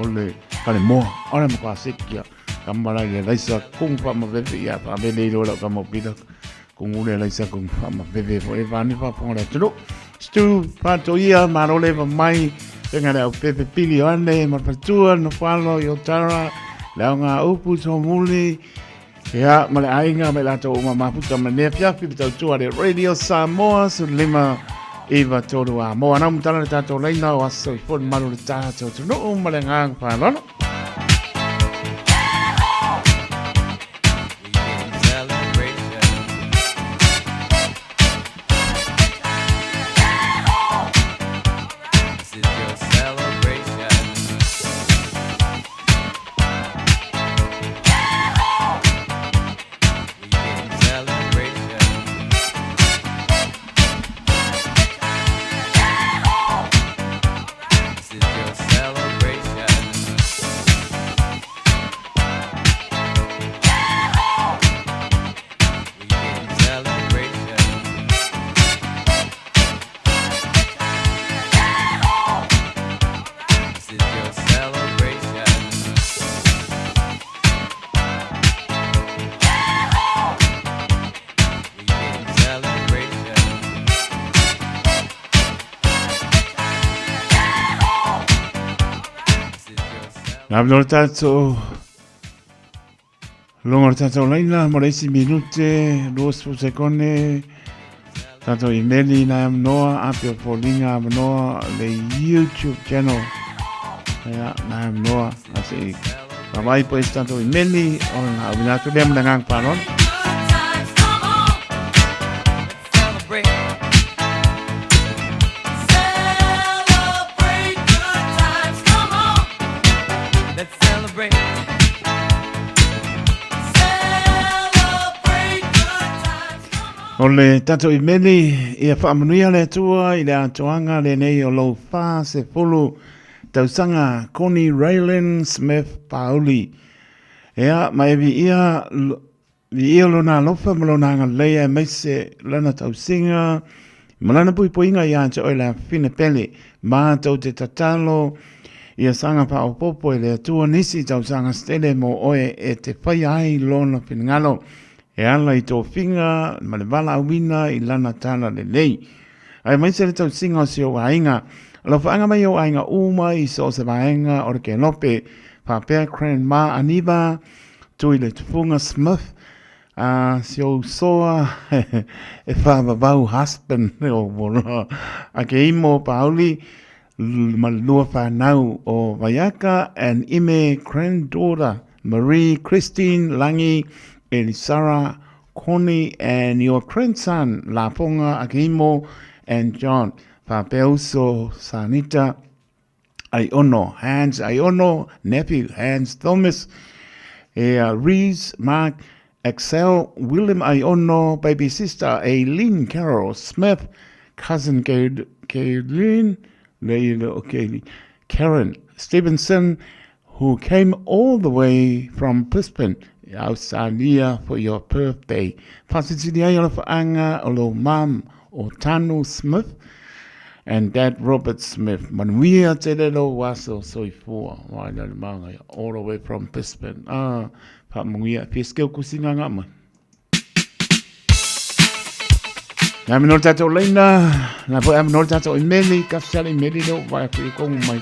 o le ka le moa o le maka sekia ka mala le laisa kung fa ma veve ia fa vele lo la ka mo pila kung ule laisa kung fa ma veve fo e vani fa ponga le tulu stu fa to ia ma lo le mai penga le au pepe pili o ane ma patua no falo i o tara le au ngā upu tō muli Ia, ma le aiga me latou uma mafuta ma lenei afiafi ma tautua le Radio Samoa 15 93 a moa nau matala le tatou laina o aso i fo le malu le tatou atunuu ma le agaga faaaloalo. Nā mino le tātou Longa o le tātou laina mo le isi minute, 20 sekone, tātou imeli nai amanoa, api o fōlinga amanoa, le YouTube channel, ia, nai amanoa, ase i wawai po isi tātou imeli, o nā uwina atu lea mo le ngang whālona. O le tatou imeli ia faamanuia le Atua i le atoaga lenei o lou 40 tausaga Connie Raylin Smith Pauli. Ea, ma e viia Viia lona alofa ma lona agalelei aemaise lana tausiga ma lana puipuiga ia te oe le afafine pele. Mātou te tatalo ia saga faaopoopo e le Atua nisi tausaga se tele mo oe e te whaia ai lona finagalo e ala i tofiga ma le valaauina i lana tala lelei. Aemaise le tausiga o si ou aiga. Alofaaga mai ou aiga uma i so o se vaega o le kelope, faapea Grandma Aniva, Tui le Tufunga Smith, a si ou soa e whaavavau husband o Moloa, a ke imo Pauli ma le lua whanau o Vaiaka and ime granddaughter Marie Christine Langi Elisara Connie and your grandson Laponga Akimo and John Whapeuso Sanita Aiono, Hans Aiono, nephew Hans Thomas, e a Rees, Mark, Axel, William Aiono, baby sister Aileen Carol Smith, cousin Kaylin, Karen Stevenson, who came all the way from Brisbane, Australia for your birthday. Whasitini ai o le whaanga o lo mum o Tanu Smith and dad Robert Smith. Manuia te rero waso soifua. Wai le maunga, all the way from Brisbane. Ah, whaamungia, whiskeu kusinga ngā mai. Nā mino tātou leina, nā po amino tātou i meli, ka whiale i meli leo, vai aku i kongu mai.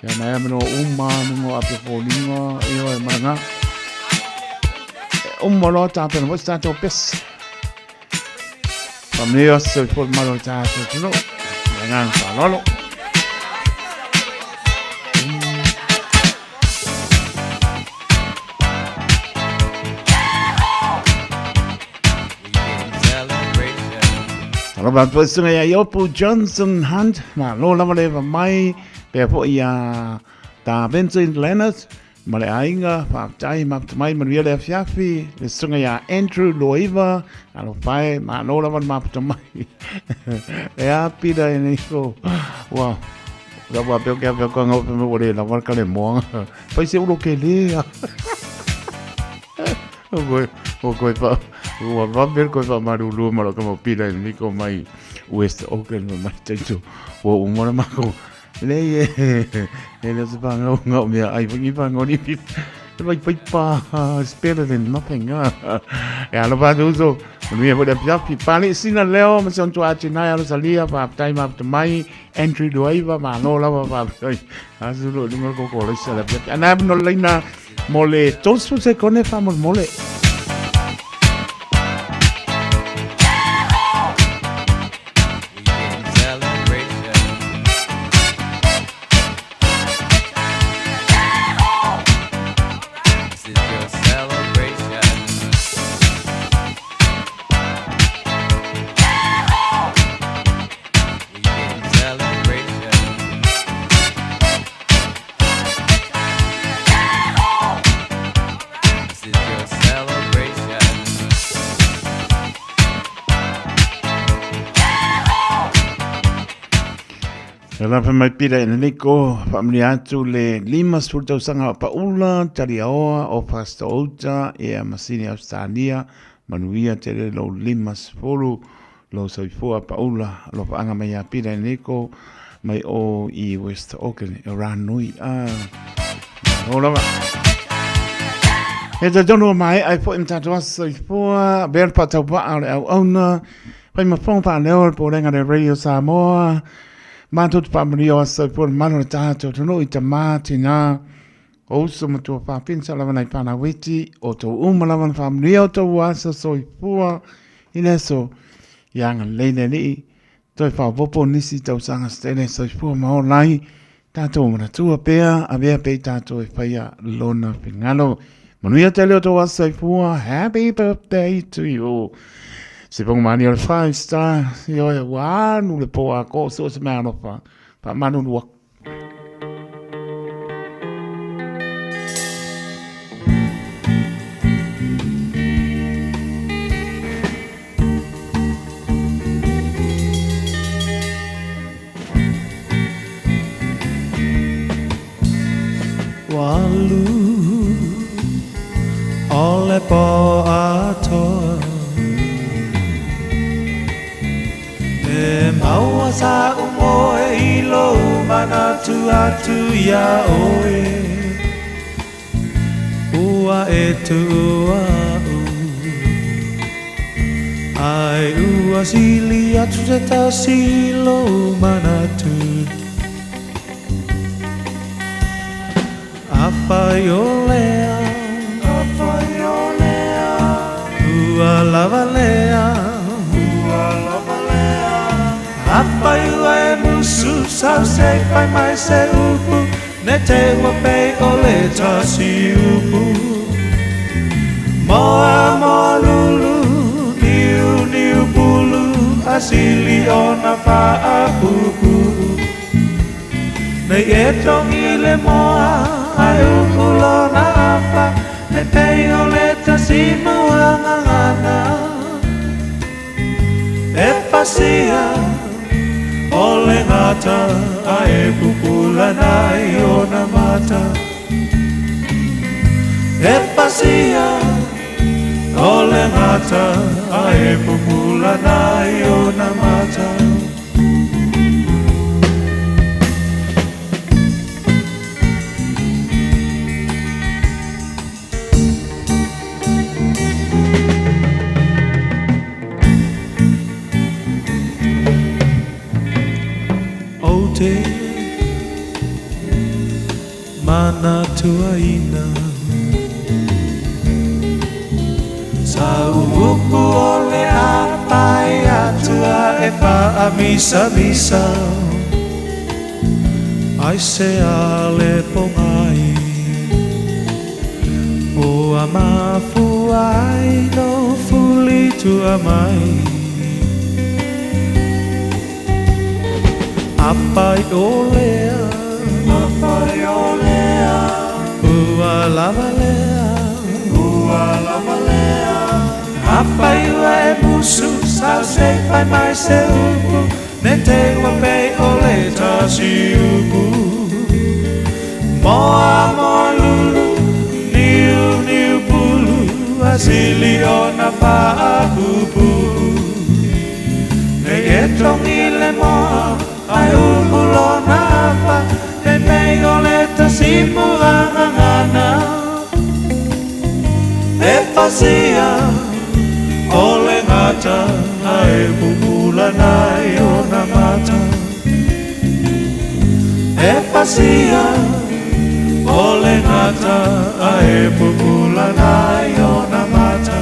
Ia nā amino uma, nungo ape fōlinga, i oe maranga. E uma loa tāpena, what's tātou pes? Whamneo so i fō maro tātou tino, nā ngā whālolo. Talofa atu ai susuga ia Iopu Johnson Hunt, malo lava le eva mai, pea foi ia Tā Vincent Leonard, ma le aiga, faafetai mafuta mai manuia le afiafi, le susuga ia Andrew Loiva, alofa e, malo lava le mafuta mai. E a pira e nei ko, ua, Sa ua peo ke peo ka ngau pe me ua le lava le kalemoa. Fai se ulo ke le a. O koe, o koe pa, ua vave koe pa marulu ma lo ka mo pila i niko mai West Auckland ma mai taito. Ua uma le mako. Le e, e le se pa ngau ngau mea ai pa ngi pa ngoni pi. E vai pai pa, it's better than nothing. E alo pa tuso, manuia po le afiafi. Pale sina leo, ma se ontu ati nai alo salia, pa aptai ma apta mai, Andrew Luaiva, malo lava pa aptai. Asu lo lunga koko le sa le afiafi. Ana no leina mo le 30 sekone fa mole. E lafa mai pila e Nico, faamanuia atu le 50 tausaga o Paula, Taliaoa, o Pastor Outa, ia Masini Ausetalia, manuia tele lou 50 lou soifua Paula, alofaaga mai ia Pila e Nico, mai o i West Auckland, e rā nui a. Malo lava. E talitonu ua maea ai foi ma tatou aso soifua, avea le faatauvaa o le auauna, fai ma fofoga faaleo o le Pulega a le Radio Samoa, matou te faamanuia o aso soifua le mamalu o le tatou atunuu i tama, tina, o uso ma tuafafine sa lava nai fanau iti, o tou uma lava na faamanuia o tou aso soifua i le aso ia agalelei le Alii, toe faaopoopo nisi tausaga se tele soifua ma ola ai tatou manatua pea, avea pea i tatou e faia lona finagalo. Manuia tele o tou aso soifua, happy birthday to you. Se pongo mani o le 5 star, ioe, ua anu le po a ko, so se mea alofa, faamalulu aku. Ua alu o le pō atoa E maua saʻu moe i lou manatu atu iā ʻoe Ua e tuʻu aʻu Ai ua sili atu se tasi i lou manatu Afai o lea Afai o lea Ua lava lea Ua lava lea Afai ua e musu sau se i fai mai se upu Ne te ua pei o le tasi upu Moa moa lulu Niu niu pulu A sili ona faapuupuu Nei e togi le moa Ae uu lona afa Ne pei o le tasi muagagana E pasia o le gata Ae pupula nai ona mata E pasia o le gata Ae pupula nai ona mata Ou te manatuaina Sa upu o le a pae atu a e faamisamisa Ai se a le pogai Ua mafua ai lou fuli tua mai Afai o lea Afai o lea Ua lava lea Ua lava lea Afai ua e musu sau se i fai mai se upu. Ne te ua pei o le tasi upu. Moa moa lulu, niu niu pulu, a sili ona faapupu. Nei e tongi le moa, ai uu lona afa, nei pei o le tasimu agagana. E fasia o le gata, ae pupula nai ona mata. E fasia o le gata, ae pupula nai ona mata.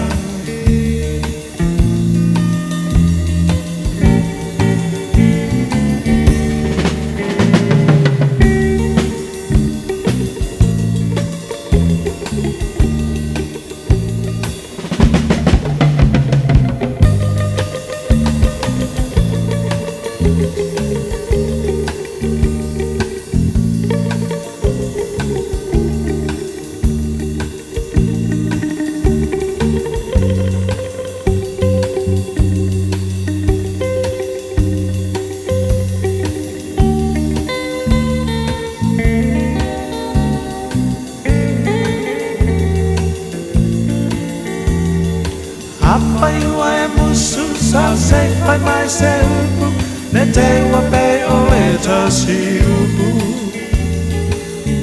Afai ua e musu sa se fai mai se upu, ne te ua pei o le tasi upu.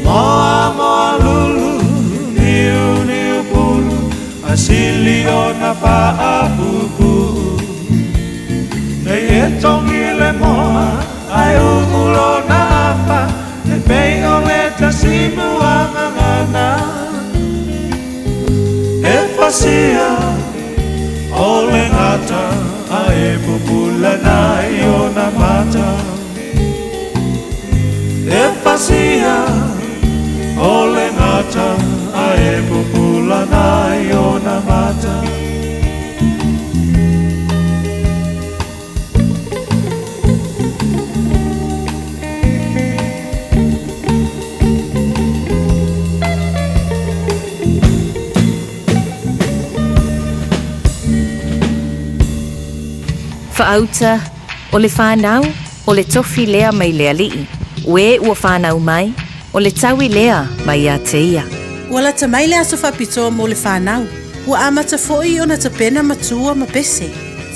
Moa moa lulu, niu niu pulu, a sili ona faapupu. Nei e tongi le moa, ai uu lona afa, ne pei o le tasimu agagana. E fasia o le gata, ae pupula nai ona mata. E fasia o le gata, ae pupula nai ona mata. Faauta, o le fanau, o le tofi lea mai le Alii, o e ua fanau mai, o le taui lea mai ia te ia. Ua lata mai le aso faapitoa mo le fanau. Ua amata foi ona tapena matua ma pese.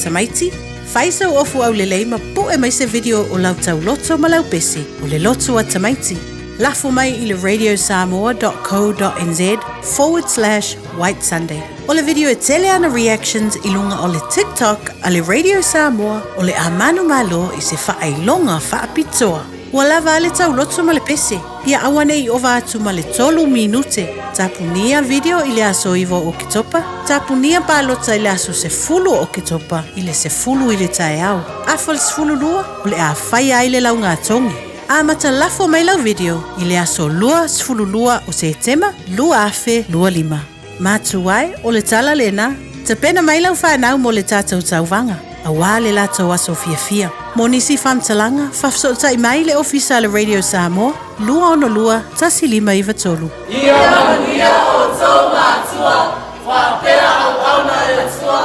Tamaiti, fai sau ofu aulelei ma pue mai se video o lau tauloto ma lau pese, o le loto a tamaiti. Lafo mai i le radiosamoa.co.nz forward slash white sunday. O le video e tele ana reactions i luga o le TikTok a le Radio Samoa o le a manumalo i se faailoga faapitoa. Ua lava a le tauloto ma le pese, ia aua ne i ova atu ma le 3 minute. Tapunia video i le aso 9 o Oketopa, tapunia palota i le aso 10 o Oketopa i le 10 i le taeao. Afa le 12, o le a faia ai le laugatogi. Amata lafo mai lau video i le aso 22 o Setema 2025. Matu ai, o le tala lena, tapena mai lau fanau mo le tatou tauvaga, auā le latou aso fiafia. Mo nisi faamatalaga, faafesootai mai le Ofisa a le Radio Samoa, 262 1593. Ia manuia outou matua, faapea auauna a le Atua,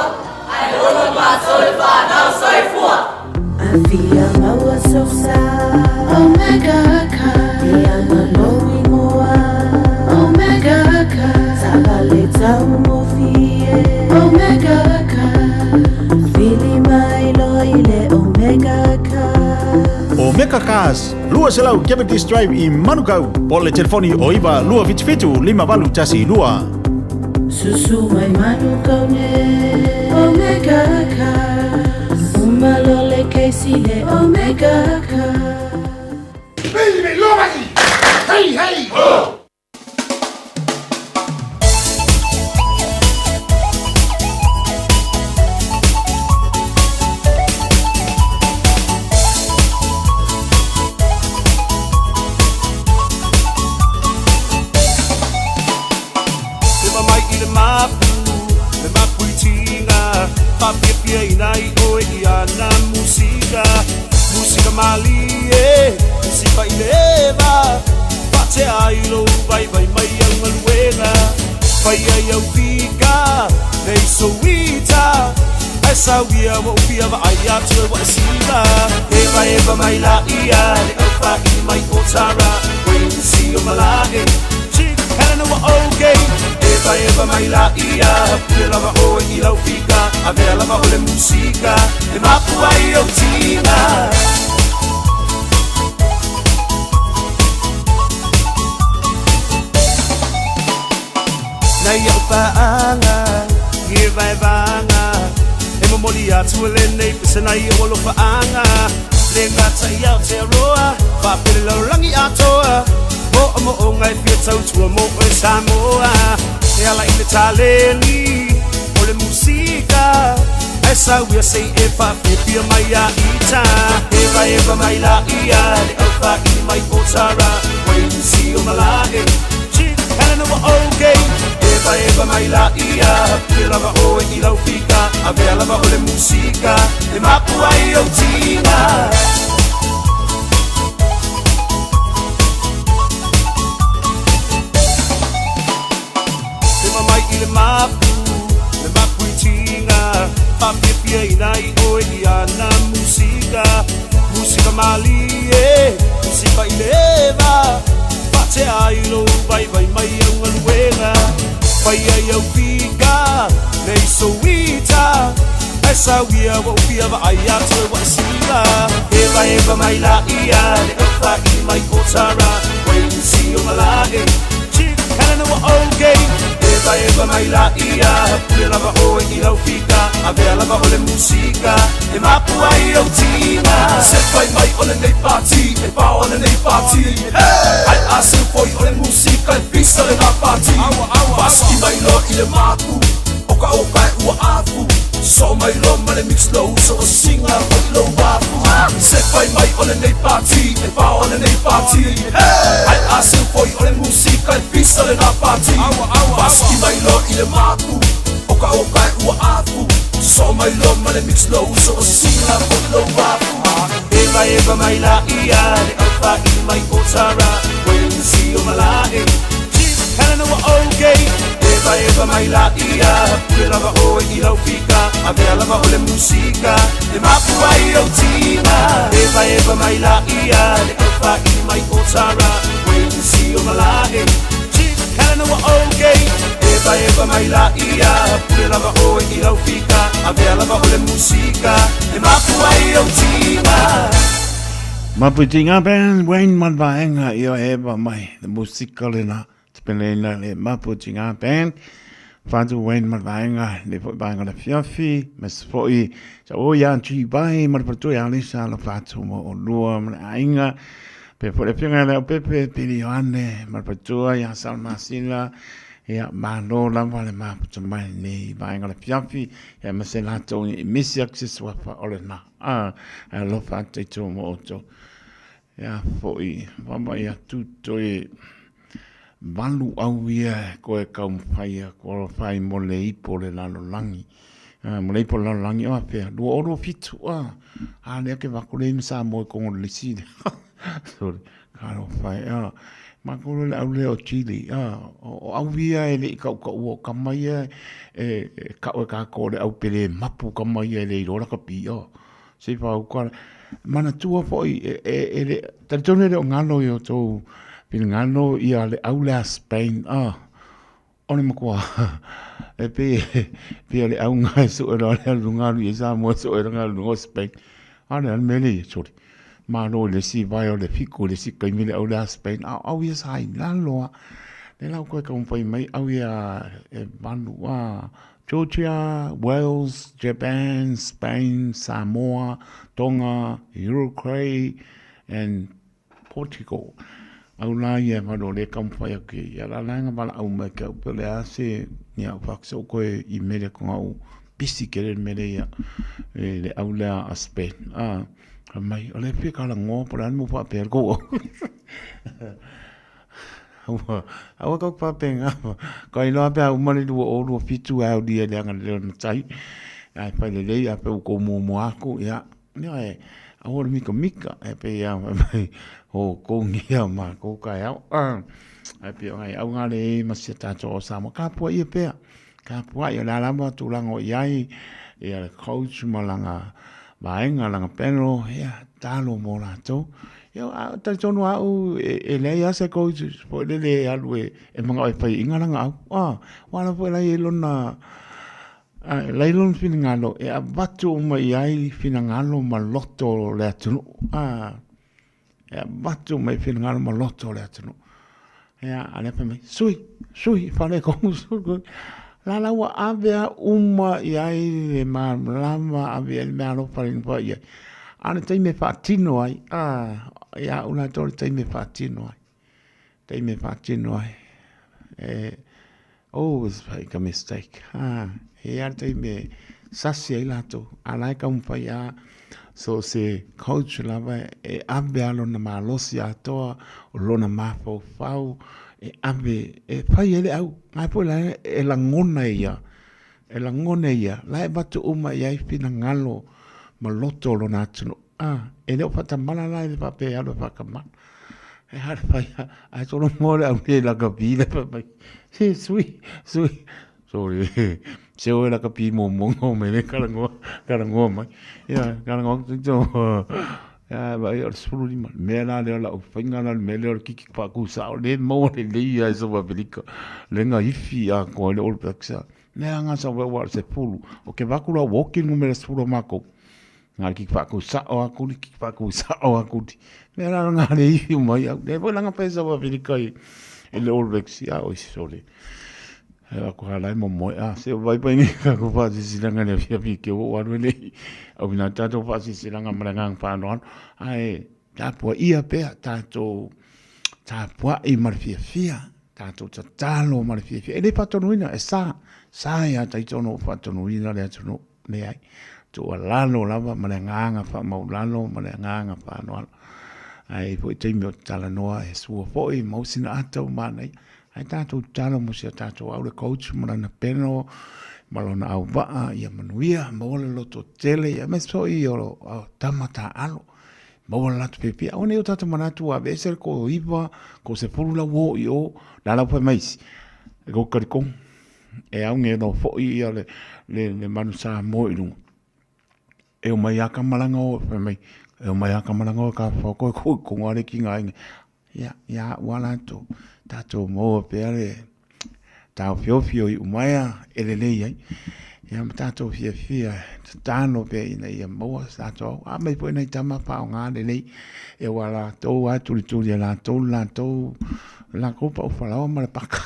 ae ola matou le fanau. Soifua! Afia maua sosa Omega Car Ia na lou ingoa Omega Car Taavale taugofie Omega Car Vili mai loa i le Omega Car. Omega Cars, 200 Cavendish Drive i Manukau, po o le telefoni o 9 277 5812. Susu mai Manukau nei Omega Cars Uma loa le kesi le Omega Cars. Hey, hey, ho! Ewa mai i le mapu, le mapu i tiga, Faafiafiaina ai oe i ana musika, Musika malie, i sipa i le eva, Faatea ai lou vaivai mai au galuega, Faia i au fika, le isouita. Ae sau ia ua ou fia vaai atu e ua e sila. Evaeva mai laia le aufaili mai o Tara, Wayne si o Malae, Chief Helena ua okay. Evaeva mai laia, pule lava oe i lau fika, avea lava o le musika e mapu ai ou tiga. Nei au paaga i e vaevaga E momoli atu e lenei pese nai ou alofaaga Le gata i Aotearoa Faapea le lalolagi atoa Moomooga e fia tautua mo oe Samoa E ala i le taleni o le musika Ae sau ia se i e faafiafia mai ia ita Evaeva mai laia le aufaili mai o Tara Wayne si o Malae Chief Helena ua okay Evaeva mai laia pule lava oe i lau fika Avea lava o le musika e mapu ai ou tiga. Tema mai i le mapu, le mapu i tiga, Faafiafiaina ai oe i ana musika, Musika malie, musika i le eva, Faatea ai lou vaivai mai au galuega, Fai ai au fika, le iso ita, Ae sau ia ua ou fia vaai atu e ua e sila. Evaeva mai laia le aufaili mai o Tara, Wayne si o Malae, Chief Helena ua okay. Evaeva mai laia, pule lava oe i lau fika, Avea lava o le musika e mapu ai ou tiga. Se fai mai o lenei pati, e pao lenei pati. Ai a se foi o le musika e pisa lena pati. Paski mai loa i le mapu, o ka oka e ua afu. So mai loa ma le mix lou uso o singa foi i lou afu. Se fai mai o lenei pati, e pao lenei pati. Ai a se foi o le musika e pisa lena pati. Paski mai loa i le mapu, o ka oka e ua afu. So mai loa ma le mix lou uso o singa foi i lou afu. Evaeva mai laia le aufaili mai o Tara, Wayne si o Malae, Chief Helena ua okay. Evaeva mai laia, pule lava oe i lau fika, Avea lava o le musika e mapu ai ou tiga. Evaeva mai laia le aufaili mai o Tara, Wayne si o Malae, Chief Helena ua okay. Evaeva mai laia, pule lava oe i lau fika, Avea lava o le musika e mapu ai ou tiga. Mapu Tiga Band, Wayne ma le vaega ia eva mai le musika lena te peleina le Mapu Tiga Band. Whātu Wayne ma le vaega, le foi vaega le fiafi, me se foi sa o ia G vai ma le patua ia Alisa lo whātu mo o lua ma le ainga. Pe foi le whinga le au pepe, Pili Ioane ma le patua ia Salmasila, ia malo lava le maputa mai nei vaega le fiafi, ia ma se latou i misi atu se suafa o le na. A, alofa atu i tō mo outou. Ia foi, wama ia tū toe valu au ia e koe kaumawhai a ko whai mo le ipo le lalolangi. Mo le ipo le lalolangi o apea, 2027 a. A lea ke wako le imi sa mo e kongo le lisi. Sorry, ka ro whai a. Ma ko le au le o Chile a. O au ia e le i kau kau o ka mai e, e kau e ka ko le au pele mapu ka mai e le i rora ka pi o. Se i whau ka mana tua foi e, e, e le, talitonu e le o ngalo i o tou finagalo ia le au lea Spain a. O le matua e pei e pei o le auga e sue loa le alu luga alu i Samoa sue luga alu luga o Spain. A le a le mea lea ia sole. Malo i le isi vae o le fiku i le isi taimi le au lea Spain. A o au ia sa i lalo lava. Lea la ua toe taumafai mai au ia e valu a Georgia, Wales, Japan, Spain, Samoa, Tonga, Uruguay and Portugal. Au la ia e valu o lea e taumafai atu i ia la laga valaau mai ke au pe o le a se ia au faakisa o koe i mele ko ngau pisi kele le mele ia e le au lea a Spain. A fai mai o le fia kala ngoa po le a le mo faapea le kou au. Aua, aua kau faapea ka iloa pe a uma le 2027 e au lia le aga le leo matai. Ai fai lelei a pe u kou muamua aku ia Ia e, aua le mikamika, e pei a fai mai, o kougia ma kou kaeao. Ai pei o ngai au ngā le e ma sia tātou o Samoa. Ka pua ia pea, ka pua ia la lava tūlanga o iai, ia le coach ma lana vaega, lana panel, ia, tatalo mo latou. Ia, a talitonu lava au e leai lava se coach foi lele e alu e manao e faiaina lana au. A, aua o la foi la e i ai lona, la e i ai lona finagalo e avatu uma i ai finagalo ma loto o le atunuu. A. E avatu mai finagalo ma loto o le atunuu. Ia, a lea fai mai, sui, sui, faaletonu, sui. La la ua ave a uma i ai le malamalama, ave i ai le meaalofa le inoa i ai. A o le taimi e faatino ai, a, ia au latou le taimi e faatino ai. Taimi e faatino ai. E, always make a mistake. Ha, e i ai le taimi e sasi ai latou, a la e taumafai lava so o se coach lava e ave lava lona malosi atoa, o lona mafaufau e ave e fai ai le au. O lena foi la e lagona e ia, e lagona e ia, la e avatu uma i ai finagalo ma loto o lona atunuu. A, e le o faatamala la e le faapea e alu e faatamala. E a le fai a, ae solomoa le au nei lakapi le fai mai, se sui, sui, sorry, se oe lakapi muamua na oo mai le talanoa, talanoa mai. Ia, talanoa atu tito, ia, vaai o le 15, le mea la lea o lau faiga la le mea lea o le kiki faatusao, le maua lelei lava i South Africa, lea na ifi atoa ai le All Blacks. Mea lava na sau ai aua o le 10, ou te vaai atu la ua oti le numera 10 a matou. Na o le kiki faatusao atu le kiki faatusao atu le mea la lena le ifi uma ai au. Lea foi la na fai South Africa i le All Blacks, ia oi sole. Ae atu lava la e momoe, a se o vai pai nei tatou faasilasilaga i le afiafi ke ua ou alu e le i auina atu tatou faasilasilaga ma le agaga faaaloalo. Ae tapuaia pea tatou tapuai ma le fiafia, tatou tatalo ma le fiafia. E le faatonuina, e sa, sa ia Taitono ua faatonuina le atunuu. Leai, tuualalo lava ma le agaga faamaualalo ma le agaga faaaloalo. Ae i ai foi taimi ou te talanoa e sua foi maua sina ata ua manaia. Ae tatou tatalo mo si a tatou au le coach ma lana peno ma lona auvaa ia manuia, maua le lototele aemaise foi o tama taaalo. Maua le latou fiafia. Aua ne i o tatou manatu ua aveese le toaiva, toasefulu la ua oo i o, la la ua fai mai isi, e tou te talitonu. E auge loa foi ia le, le, le manu Samoa i luga. E omai lava ka malaga o, fai mai, e omai lava ka malaga o ka whao koe koe ko ngā reki ngā inga. Ia, ia ua latou, tātou maua pea le tāofiofio i umaea e lelei ai. Ia ma tātou fiafia, tatalo pea ina ia maua sa tātou au. A mai foi nai tama whaonga lelei, e ua latou a tulituli e latou, latou, lakou pau falaoa ma le paka.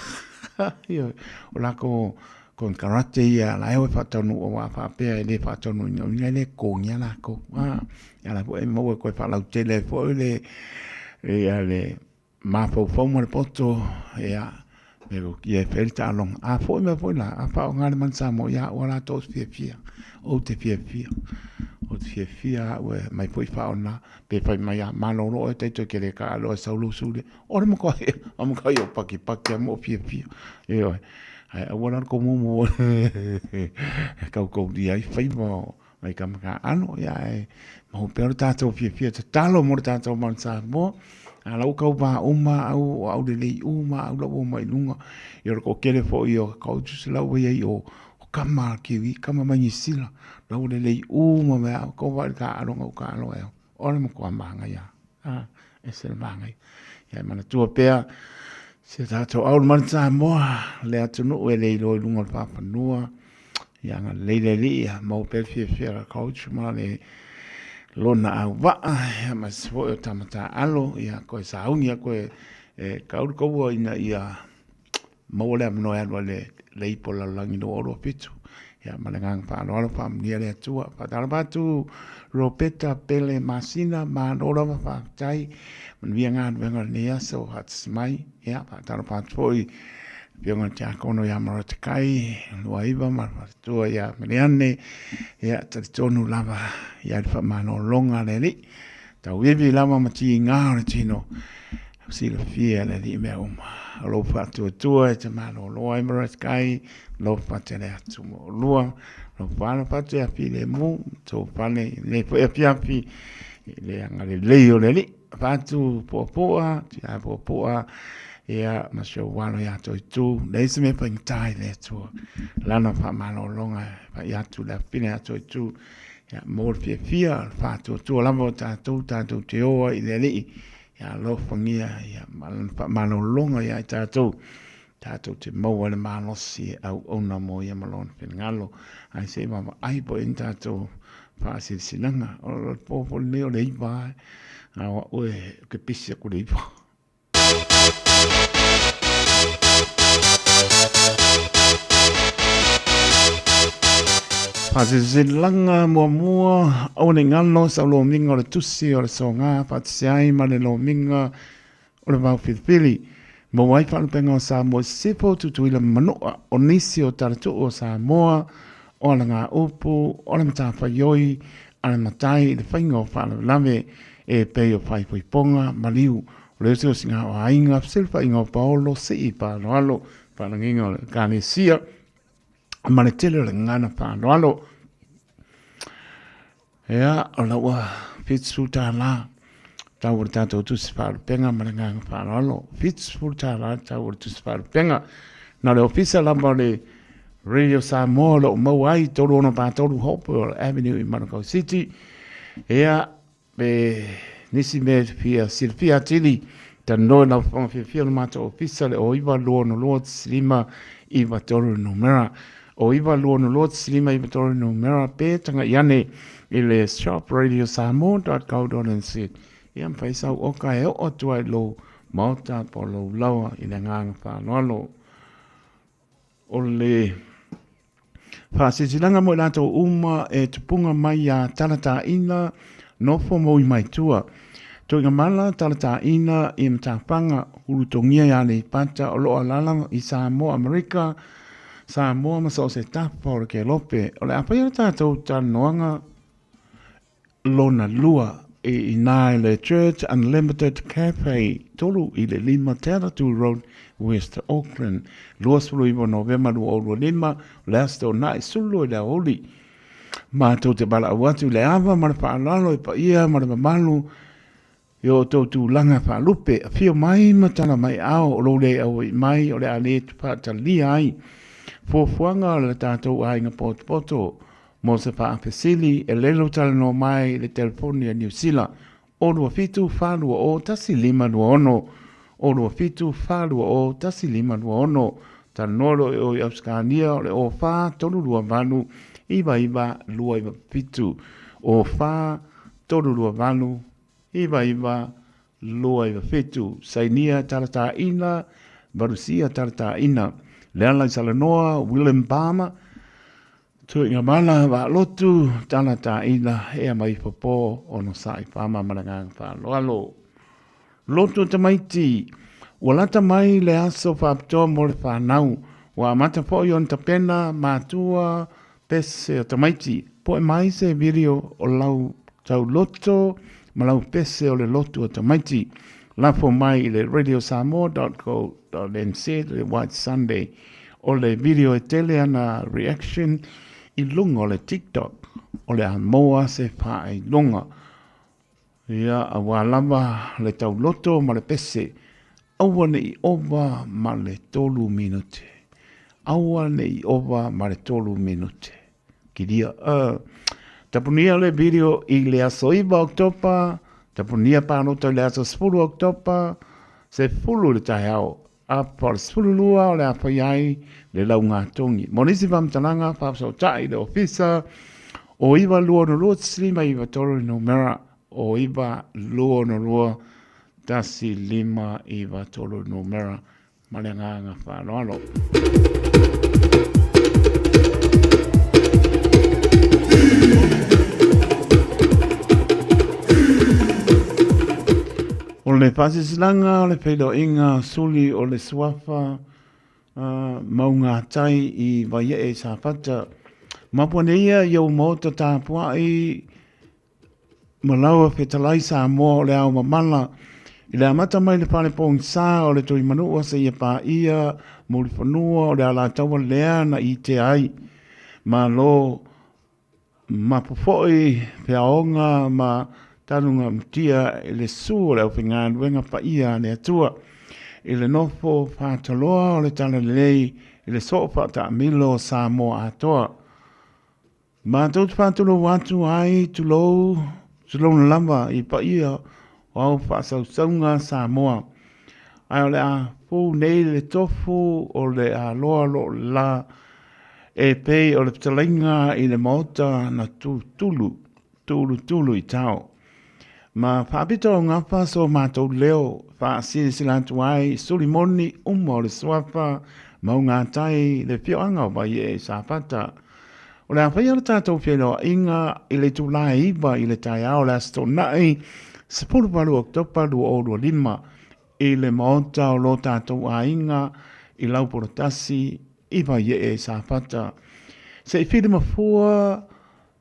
Ioe, o lākou konekarate ia la e o e faataunuu aua a faapea e le faataunuuina uiga e le totogia latou. A, ia la foi e maua e toe faalautele ai foi le ia le mafaufau ma le poto ia ia e fai le taaloga. A foi mai foi la, a faaaoga le manu Samoa, ia au lava latou fiafia, ou te fiafia, ou te fiafia au e aumai foi faaoga pe fai mai lava, malolo oe taito e te le taalo e sau lou suli. O le matua o matua o pakipaki a mo fiafia. Ioe. Ae aua la le tou mumu e kaukaulia ai faiva o nai tama taaalo, ia ae maua pea lo tatou fiafia tatalo mo le tatou Mount Samoa. A la ua tau va uma au, o au lelei uma au la ua omai i luga. Ia o le toatele foi o coaches la ua i ai o kama a Kiwi, kama mai Niu Sila, la ua lelei uma mai au, tou vaai i le taaaloga ua taalo ai au. O le matua manaia. A, ese le manaia. Ia e manatua pea si o tatou au le Manu Samoa, le atunuu e le iloa i luga o le faafanua. Ia agalelei le Alii, ia maua pea le fiafia o le coach ma le lona auvaa, ia ma se foi o tama taaalo, ia koe sauni ia koe e kau le kaua ina ia maua le avanoa e alu ai le ipu o le lalolagi 2027. Ia ma le agaga faaaloalo faamanuia le Atua. Faatalofa atu Ropeta Pele Masina, malo lava faafetai. Manuia galuega o lenei aso, faatasi mai. Ia faatalofa atu foi i le Afioga i le Tiakono ia Maratekai, Luaiva ma le faletua ia Meleane. Ia talitonu lava i ai le faamalologa a le Alii. Tauivi lava ma tiga o le tino. Silafia le Alii mea uma. O lou faatuatua e te malolo ai Maratekai, alofa tele atu mo oulua. Alofa alofa atu ia filemu, tou fale i lenei foi afiafi i le agalelei o le Alii. Alofa atu Puapua, tia Puapua. Ia, ma si ou alo ia Toitu, leai se mea faigata i le Atua. Lana faamalologa e fai atu le afafine ia Toitu, ia, mo le fiafia, o le faatuatua lava o tatou, tatou te o ai i le Alii, ia alofagia, ia, ma lana faamalologa ia i tatou, tatou te maua le malosi e auauna mo ia ma lona finagalo. Ae se i vaavaai po o i ai ni tatou faasilasilaga. O le po foi lenei o le 9, a o au e ke pisi aku i le 9. Faasilasilaga muamua, aua ne i galo sau lomiga o le tusi o le soga faatasi ai ma le lomiga o le vao filifili. Maua ai faalupega o Samoa i Sisifo, Tutuila ma Manua, o nisi o talatuu o Samoa, o alagaupu, o le matafaioi a le matai i le faiga o faalavelave e pei o faaipoipoga, maliu, o le osiosiga o aiga, fesilafaiga o paolo, sii faaaloalo, faalagiga o le Ekalesia, ma le tele o le gagana faaaloalo. Ia, o la ua $70 tau o le tatou tusi faalupega ma le agaga faaaloalo. $70 tau o le tusi faalupega. Na o le ofisa lava o le Radio Samoa o lo o maua ai 3643 Hopewell Avenue i Manukau City. Ia, pe nisi mea fia silafia atili, talanoa i lau fofoga fiafia o le matou ofisa le 0 9 6 2 5 9 3 numera. O 9 2 6 2 5 9 3 numera pe tagai ane i le shopradiosamoa.co.nz. Ia mafai sau oka e oo atu ai i lou maota po o lou laoa i le agaga faaaloalo. O le faasilasilaga mo i latou uma e tupuga mai ia Talataina nofo moi mai tua. Tuigamala Talataina i Matafaga, Ulutogia i Aleipata o lo o alaala i Samoa Amerika, Samoa ma so o se tafa o le Kelope. O le a faia le tatou talanoaga lona lua i inā i le Church Unlimited Cafe, 3 i le 5 Taratū Road, West Auckland, 29 Novema 2025, o le Aso Toonai, 12 i le aoauli. Matou te valaau atu i le ava ma le faaaloalo i paia ma le mamalu i o outou tulaga faalupe, afio mai ma tala mai ao o lou le auai mai o le a le faatalia ai fuafuaga o le tatou aiga potopoto. Mo se faafesili, e lelo talanoa mai i le telefoni a Niu Sila, o 27 420 1526, o 27 420 1526. Talanoa loa i o i Ausetalia o le 04 328 99 297, 04 328 99 297. Sainia Talataina, Valusia Talataina, Leala i Salanoa, William Palmer, Tuigamala, Vaalotu, Talataina, Ea mai Popo, Onosai Palmer ma le agaga faaaloalo. Lotu tamaiti, ua lata mai le aso faapitoa mo le fanau, ua amata foi ona tapena matua pese o tamaiti. Poe mai se video o lau tauloto ma lau pese o le lotu o tamaiti. Lafo mai i le radiosamoa.co.nz le White Sunday. O le video e tele ana reaction i luga o le TikTok o le a maua se faailoga. Ia, aua lava le tauloto ma le pese, aua ne i ova ma le tolu minute. Aua ne i ova ma le tolu minute. Kiria, tapunia le video i le aso 9 Oketopa, tapunia pālota i le aso 10 Oketopa, 10 i le taeao, a po o le 12 o le a fai ai le laugatogi. Mo nisi faamatalaga, faafesootai i le ofisa o 9 2 6 5 9 3 numera o 9 2 2 1 5 9 3 numera ma le agaga faaaloalo. O le faasilasilaga o le feiloaiga suli o le suafa Maungatai i Vaiee i Safata. Mapu ane ia i ou maota tapuai ma lau fetalai Samoa o le ao mamala i le amata mai le fale pogisa o le Tuimanua seia paia Mulifanua o le Alataua lea na itea ai. Malo mapu foi feaoga ma taluga mutia i le susu o le aufaigaluega paia a le Atua. i le nofo faataloa o le Talalelei i le soo faataamilo o Samoa atoa. Matou te faatulou atu ai, tulou, tulouna lava i paia o au faasausauga Samoa. Ae o le a fou nei le tofu o le aloa lo la e pei o le fetalaiga i le maota na tulutulu, tulutulu i tao. Ma faapito au gafa so matou leo faasilasila atu ai i suli moni uma o le suafa maugatai le afioaga o Vaiee i Safata. O le a faia le tatou feiloaiga i le itula e 9 i le taeao o le Aso Toonai 18 Oketopa 2025 i le Maota o lo tatou aiga i Laupolotasi i Vaiee i Safata. Se i fili mafua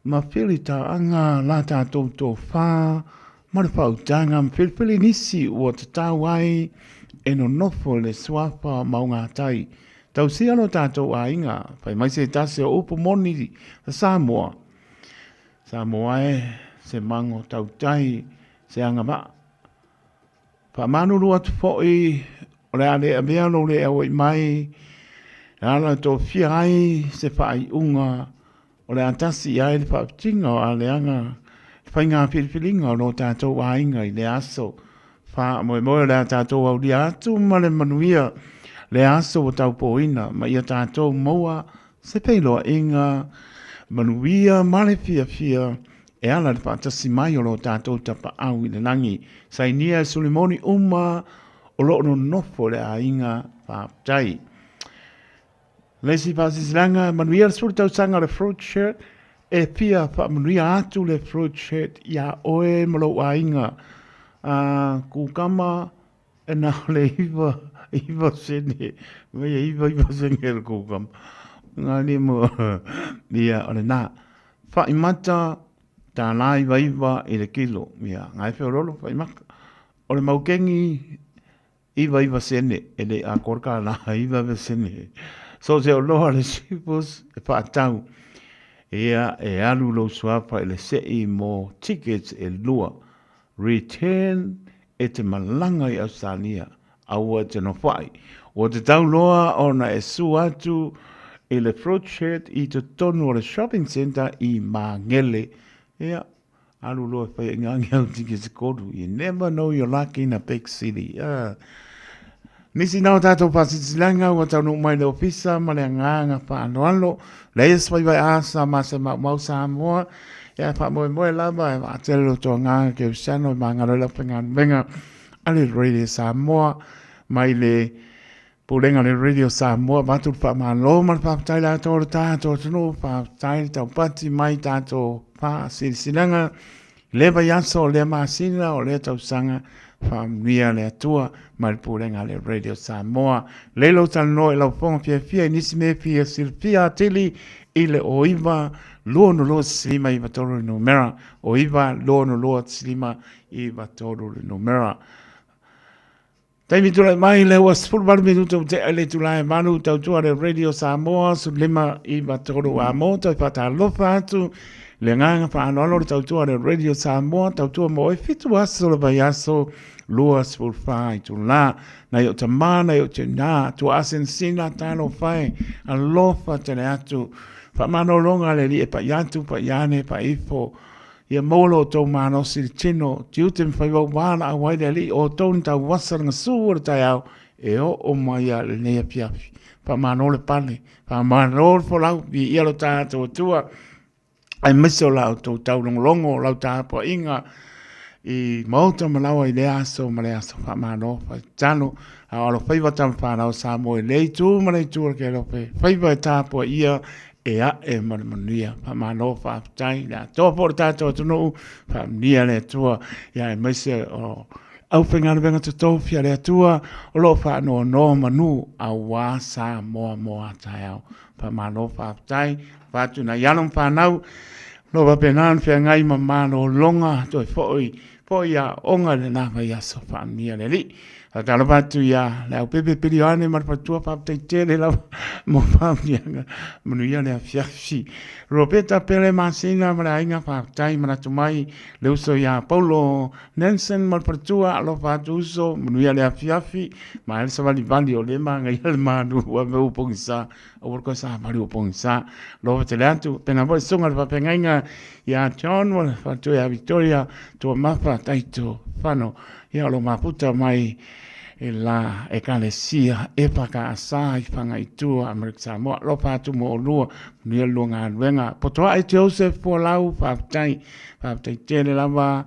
ma filitaaga la tatou tofa ma le faautaga ma filifili nisi ua tatau ai e nonofo i le suafa maugatai. Tausia lo tatou aiga, fai mai se tasi o upu moni a Samoa. Samoa e, se mago tautai, se agavaa. Faamalulu atu foi, o le a le avea lou le auai mai e ala tofia ai se faaiuga o le a tasi i ai le faafitiga o aleaga le faiga filifiliga o lo tatou aiga i le aso faamoemoe o le a tatou aulia atu ma le manuia le aso ua taupoina ma ia tatou maua se feiloaiga manuia ma le fiafia e ala le faatasi mai o lo tatou Tapaau i le lagi. Sainia e Sulimoni uma o lo o nonofo le aiga faafetai. Le isi faasilasilaga, manuia le 10 tausaga o le Fruit Shirt, e fia faamanuia atu le Fruit Shirt iā oe ma lou aiga. Kukama E na o le iwa, iwa sene, mai e iwa, iwa sene le kukama. Ngā ni mo, ia, o le nā. Whai mata, tā lā iwa iwa i le kilo, ia, ngā e whiorolo, whai maka. O le maukengi, iwa iwa sene, e le a kore ka lā, iwa iwa sene. So se o loa le sipus, e whaatau, ia, e alu lou suafa i le sei mo tickets e lua. Return e te malaga i Ausetalia, aua e te nofoai. Ua tatau loa ona e su atu i le fruit shed i totonu o le shopping centre i Māngere. Ia, alu loa e whai ngangi au tike te koru. You never know your luck in a big city. Nisi nā o tātou whātitilaga ua taunuu mai le ofisa ma le agaga faaaloalo. Leia se waiwai asa ma se maumau Samoa. Ia faamoemoe lava e vaatele lo to agaga Keusiano i māngalo i lau faigaluega a le Radio Samoa mai le Pulega le Radio Samoa. Avatu le faamalo ma le faafetai le atoa o le tatou atunuu. Faafetai le taupati mai tatou faasilasilaga. Le vaiaso o lea masina o lea tausaga faamanuia le Atua mai le pulega le Radio Samoa. Lei lou talanoa i lau fofoga fiafia i nisi mea fia silafia atili i le 09 262 593 le numera, 09 262 593 le numera. Taimi tulai mai le ua 18 minuta ua tea i le itula e 8, tautua le Radio Samoa, 15 i 3 a mo, toi whakatalofa atu le agaga faaaloalo le tautua le Radio Samoa, tautua mo e fitu aso le vaiaso, 24 itula. Nai o tamā, nai o tinā, tua asinasina, talofa e, alofa tele atu, whamanolonga le li e pai atu, pai ane, pai ifo, Ia maua lo outou malosi i le tino, tiute ma faiva ua laau ai le Alii o outou ni tauasa le gasū o le taeao e oo mai a lenei afiafi. Faamalo le pale, faamalo le folau, viia lo tatou Atua, aemaise o la outou taulogologo, o lau tapuaiga i maota ma laoa i lea aso ma lea aso. Faamalo, faitalo, a o alofaiva tama fanau Samoa i lea itu ma lea itu o le kelope, faiva e tapuaia e a'e ma le manuia. Faamalo, faafetai le atoa foi o le tatou atunuu, faamanuia le Atua, ia aemaise o aufaigaluega totofi a le Atua o lo o faanoanoa manu aua Samoa mo a taeao. Faamalo, faafetai, faatu nai alo ma fanau, o lo o faapena ona feagai ma malologa toe foi. po o i aoga i lena vaiaso. Faamanuia le Alii. Faatalofa atu ia Leaupepe Pilione ma le faletua, faafetai tele lava mo faamanuiaga. Manuia le afiafi. Ropeta Pele Masina ma le aiga, faafetai manatu mai le uso ia Paulo Nelson ma le faletua, alofa atu uso, manuia le afiafi. Ma le savalivali o le magaia le malu ua me upogisa, aua le koe savali upogisa. Alofa tele atu, pena foi susuga le faafeagaiga ia John ma le faletua ia Victoria, Tuamafa, Taito, Fano. Ia o lo mafuta mai e la Ekalesia EFKS i Fagaitua, Amerika Samoa. Alofa atu mo olua, manuia le lua galuega. Potoae Joseph Fualau, faafetai, faafetai tele lava.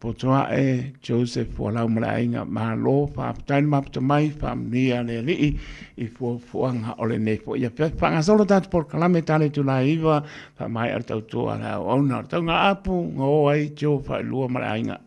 Potoae Joseph Fualau ma le aiga, malo, faafetai le mafuta mai, faamanuia le Alii i fuafuaga o lenei foi afiafi. Faagasolo tatou polokalame tala itula e 9, faamaea le tautua a le auauna o le taugaapu, gaoa ai Joe Failua ma le aiga.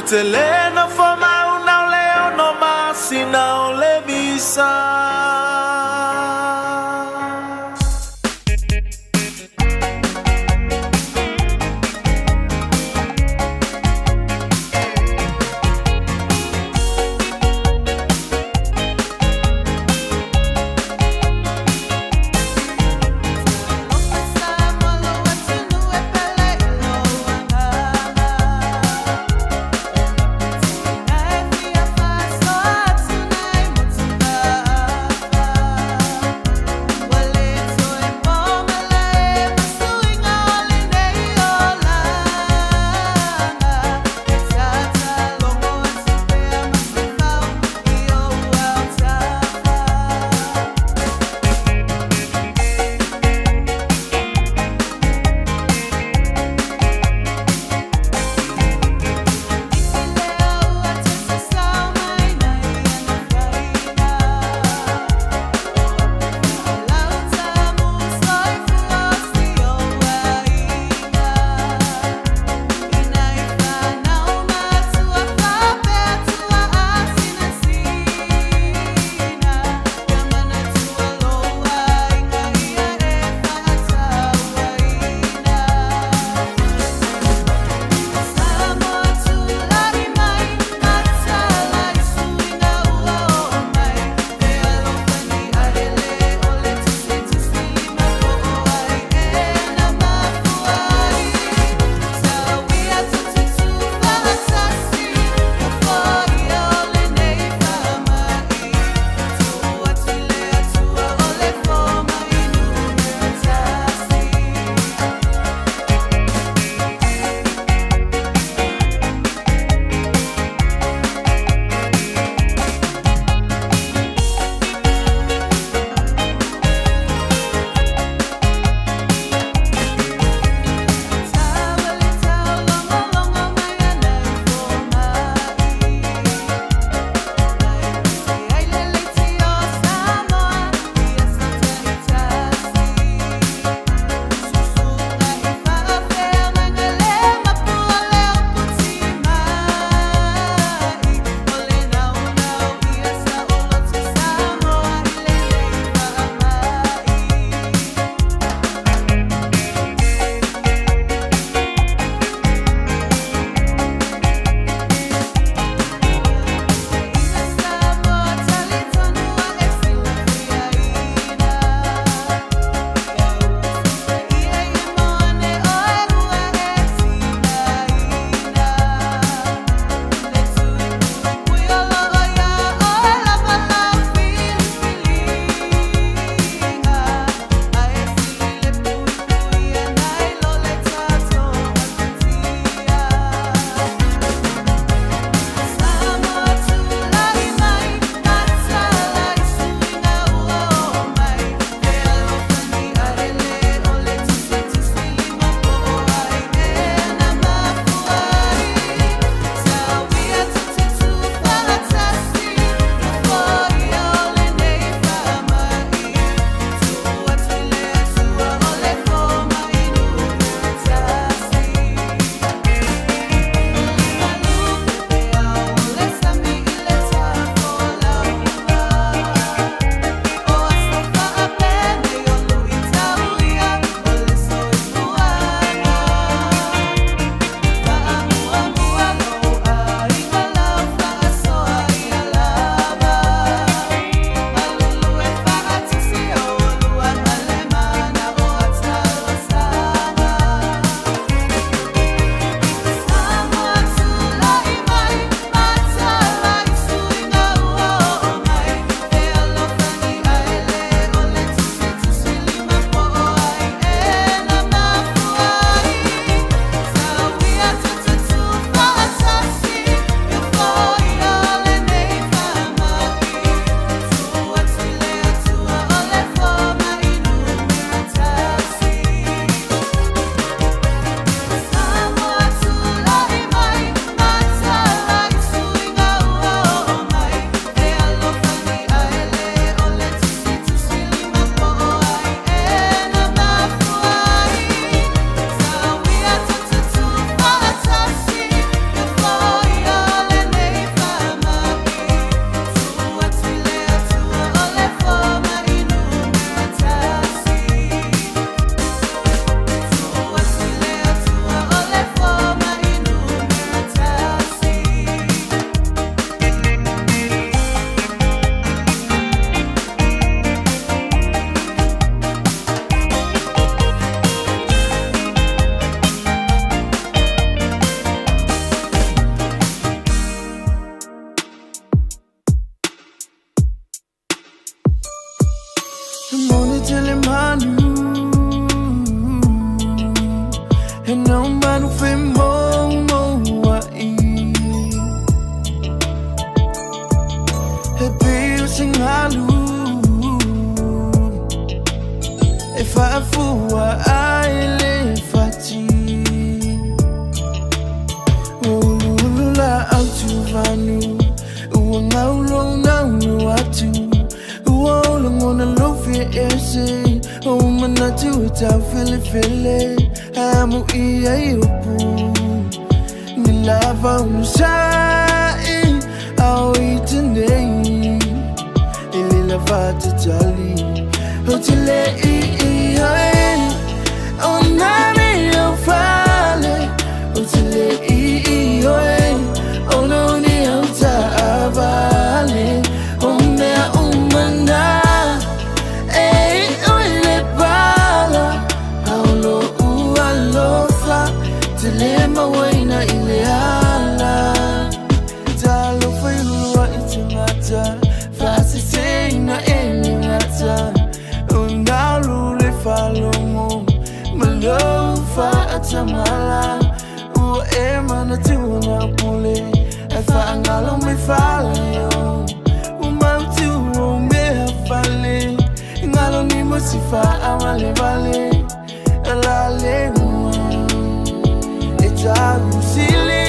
te le nofo mauna o le 6 masina o le visa. i ai upu Ni lava unusai Au i tenei I le lava tatali O te le i i ai O nani au fale O te le i i oi O noni au taavale O mea umana E i oi le pala Aolo ua Te le mawaina i le ala Talofa i lua i te ngata Whaasiseina e le ngata O nalu le whalongo Malo whaatamala Ua e mana tuna pule E whaangalo me whale o O mautu o mea fale Ngalo ni mo si whaawale vale La le ua E tau sili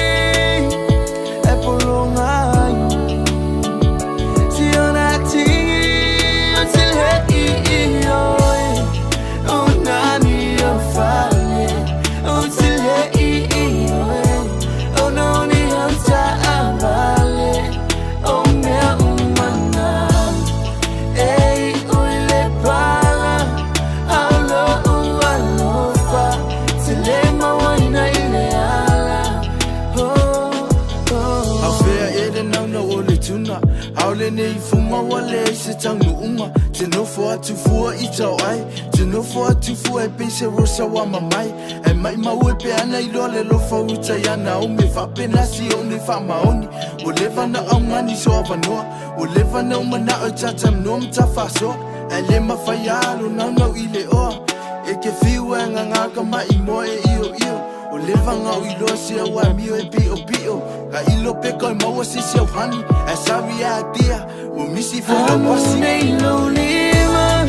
E polonga ai Si ona tingi O te le i i oi O nani o fale O te le i i oi O noni au taavale O mea umana E i ui le pala Aulo ua Te le mawaina i le ala Oh, oh. Au fea e le nauna o le tuna Au le nei funga wa le se taunu unga Te nofo atu fua i tau ai Te nofo atu fua e pese rosa wa mamai E mai mau e pe ana i loa le lofa uta i ana o me whapena si o ne whamaoni O leva na au ngani so avanoa O leva na umana o tata mnoa mta whasoa E le mawhai alo nau i le oa E ke fiu e ngā ngā ka mai moa e io io O leva ngau i loa se au a mio e pio pio Ka ilo peko e maua se se au hani E sawi a tia O misi fo lo pasi Nei lo lima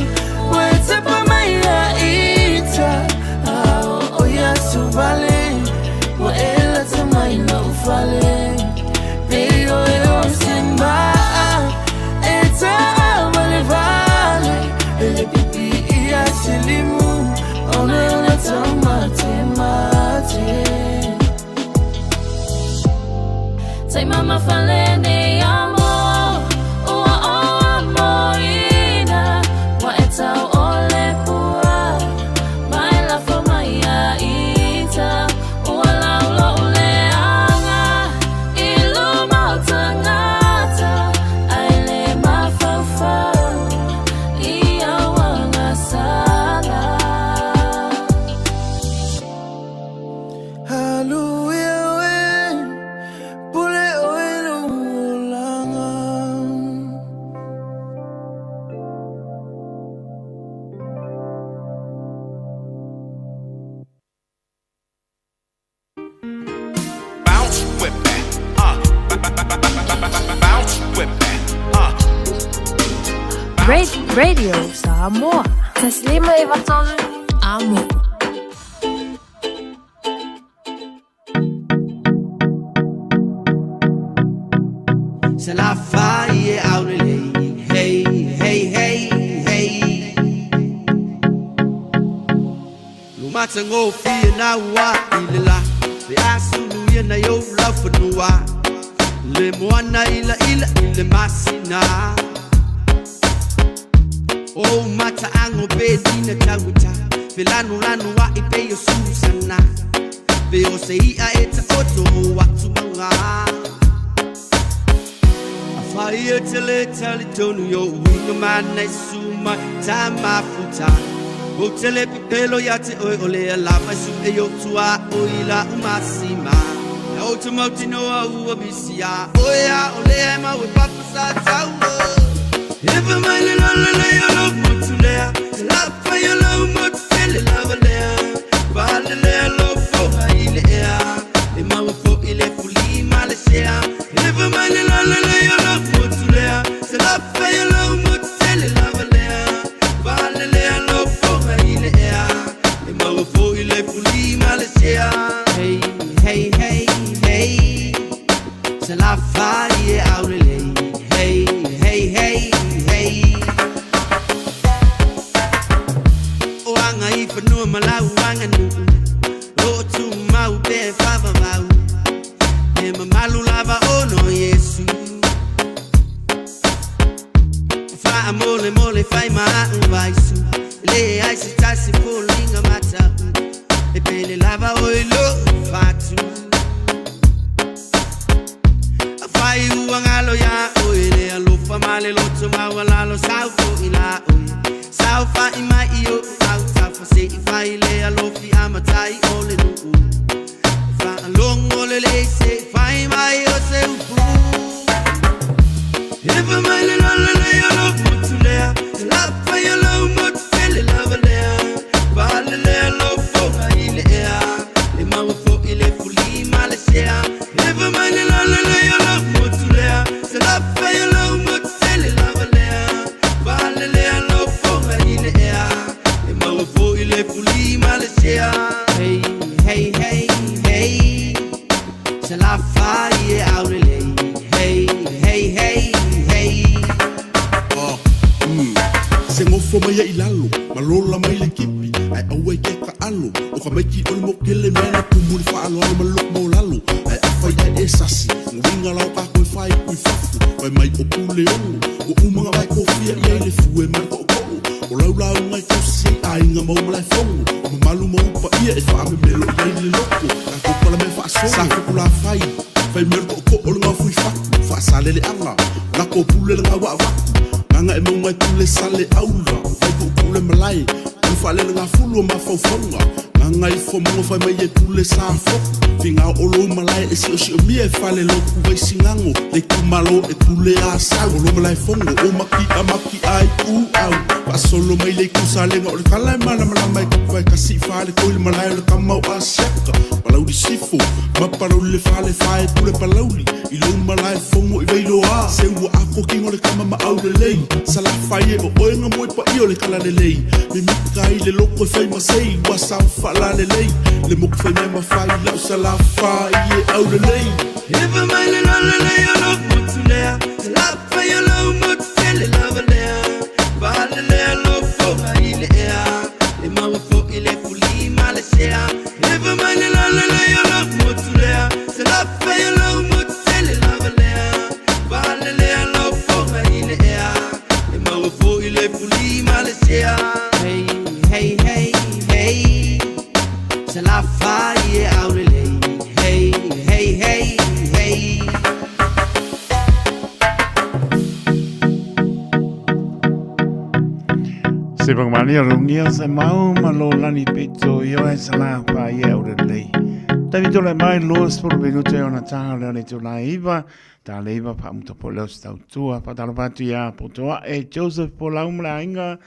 Ua e tapa mai a ita Ao o ia suvale Ua e lata mai lau fale Pe o e o se maa E taa vale vale E le pipi i a silimu O ne ona tau mate mate Tai mama fale nei amo Ua o amo ina Wa e tau o le pua Mai la fo mai a ita Ua laulo o le anga I luma o tangata Ai le mafaufau I au anga sala Hallelujah, we pule oe lo langa. Bounce with me, bounce with me, Radio Samoa. Taslima Ivatolu. Amo. Se la fai e aulelei Hey, hey, hey, hey Lumatango fia na ua i le la Pe asulu ia na yo lau whanua Le moana ila ila i le masina O mata ango pe dina tauta Fe lanu lanu wa i pe yo susana Pe o se ia e ta oto o atu manga Whaia te le tali tonu yo uinga mana i suma tā mafuta O te le pipelo ia te oi o le alava su e yo tua o i la umasima E o te mauti noa ua misia O ea o le e mau e papa sa taua Ewa mai le lola le yo lo motu lea Te lapa yo lo motu tele lava lea Vale lea lo foha i le ea E maua fo i le fuli ma le sea Ewa mai le lola le yo lo motu lea Te lapa yo lo motu tele lava lea Vale lea lo foha i le ea E maua fo i le fuli ma le sea Hey, hey, hey, hey Se la fai e aulelei Hey, hey, hey, hey O anga i whanua malau anga nuu O tu lelei se fai mai o se upu. Ewa mai le lala lei o lou motu lea, Se la fai o lou motu tele lava lea, Pale lea lou foga i le ea, E maua foi le fuli ma le sea. Ewa mai le lala lei o lou motu lea, Se la fai o lou motu tele lava lea, Pale lea lou foga i le ea, E maua foi le fuli ma le sea. Hey, hey, hey, hey, Se la fai e aurelei. Hey, hey, hey, hey. Ah, Se gofo mai ai i lalo, ma lola mai le kipi, ae aua i ke taalo. O ka maiki o le mokele mea na tumu le faaaloalo ma le loko maulalo. Ae afai ae e sasi, uiga la o kākou e faaiku i fafo, fai mai o pule ono. Ua uma nga vae kofia i ai le fue ma le toʻotoʻo. O lau lauga e tausi ai aiga ma Umalaefono. O mamalu ma upu paia e faamemelo i ai le loko. Tatou palamea faasolo, sa fekulafai. Fai mai o le toʻotoʻo o le gaofo i fatu, faasaleleaga. Lako pule le gaua avatu, gaga e mauga e pule sale aula. Vai puupuu le malae, o le faalelegafulu o mafaufauga. Gaga ifo mauga fai mai e pule sa foku. Figao o lou malae e siosiomia e fale loku vai sigago. Le itumalo e pule a sau. O lo malae fono o maki a maki ai u au. Faasolo mai le itu salega o le tala e malamalama e tapu ai kasi i fale koi le malae o le kama o Asiata. Palauli sifo ma palauli le fale fae pule palauli. I lou malae fono i Vailoa. Se ua ako kingo le kama ma au lelei. Salafai e o oe nga moe paia o le kala lelei. Mimika i le loko e fai ma sei. Ua sao faala lelei. Le moku fai mea ma fai lau salafai e au lelei. Ewa mai le lala lei o lou motu lea, Se la fai o lou motu tele lava lea, Pale lea lou foga i le ea, E maua foi le fuli ma le sea. Ewa mai le lala lei o lou motu lea, Se la fai o lou motu tele lava lea, Pale lea lou foga i le ea, E maua foi le fuli ma le sea. Hey, hey, hey, hey, Se la fai e aurelei. Hey, hey, hey, hey. Se whakamalia rungia se mau ma lo lani pito i oe sa la wha i au lelei. Tavi tole mai lo spuru minute ona taha leo le tū iwa, tā le iwa pa muta po leo se tautua, pa talo patu ia potoa e Joseph Polauma le ainga,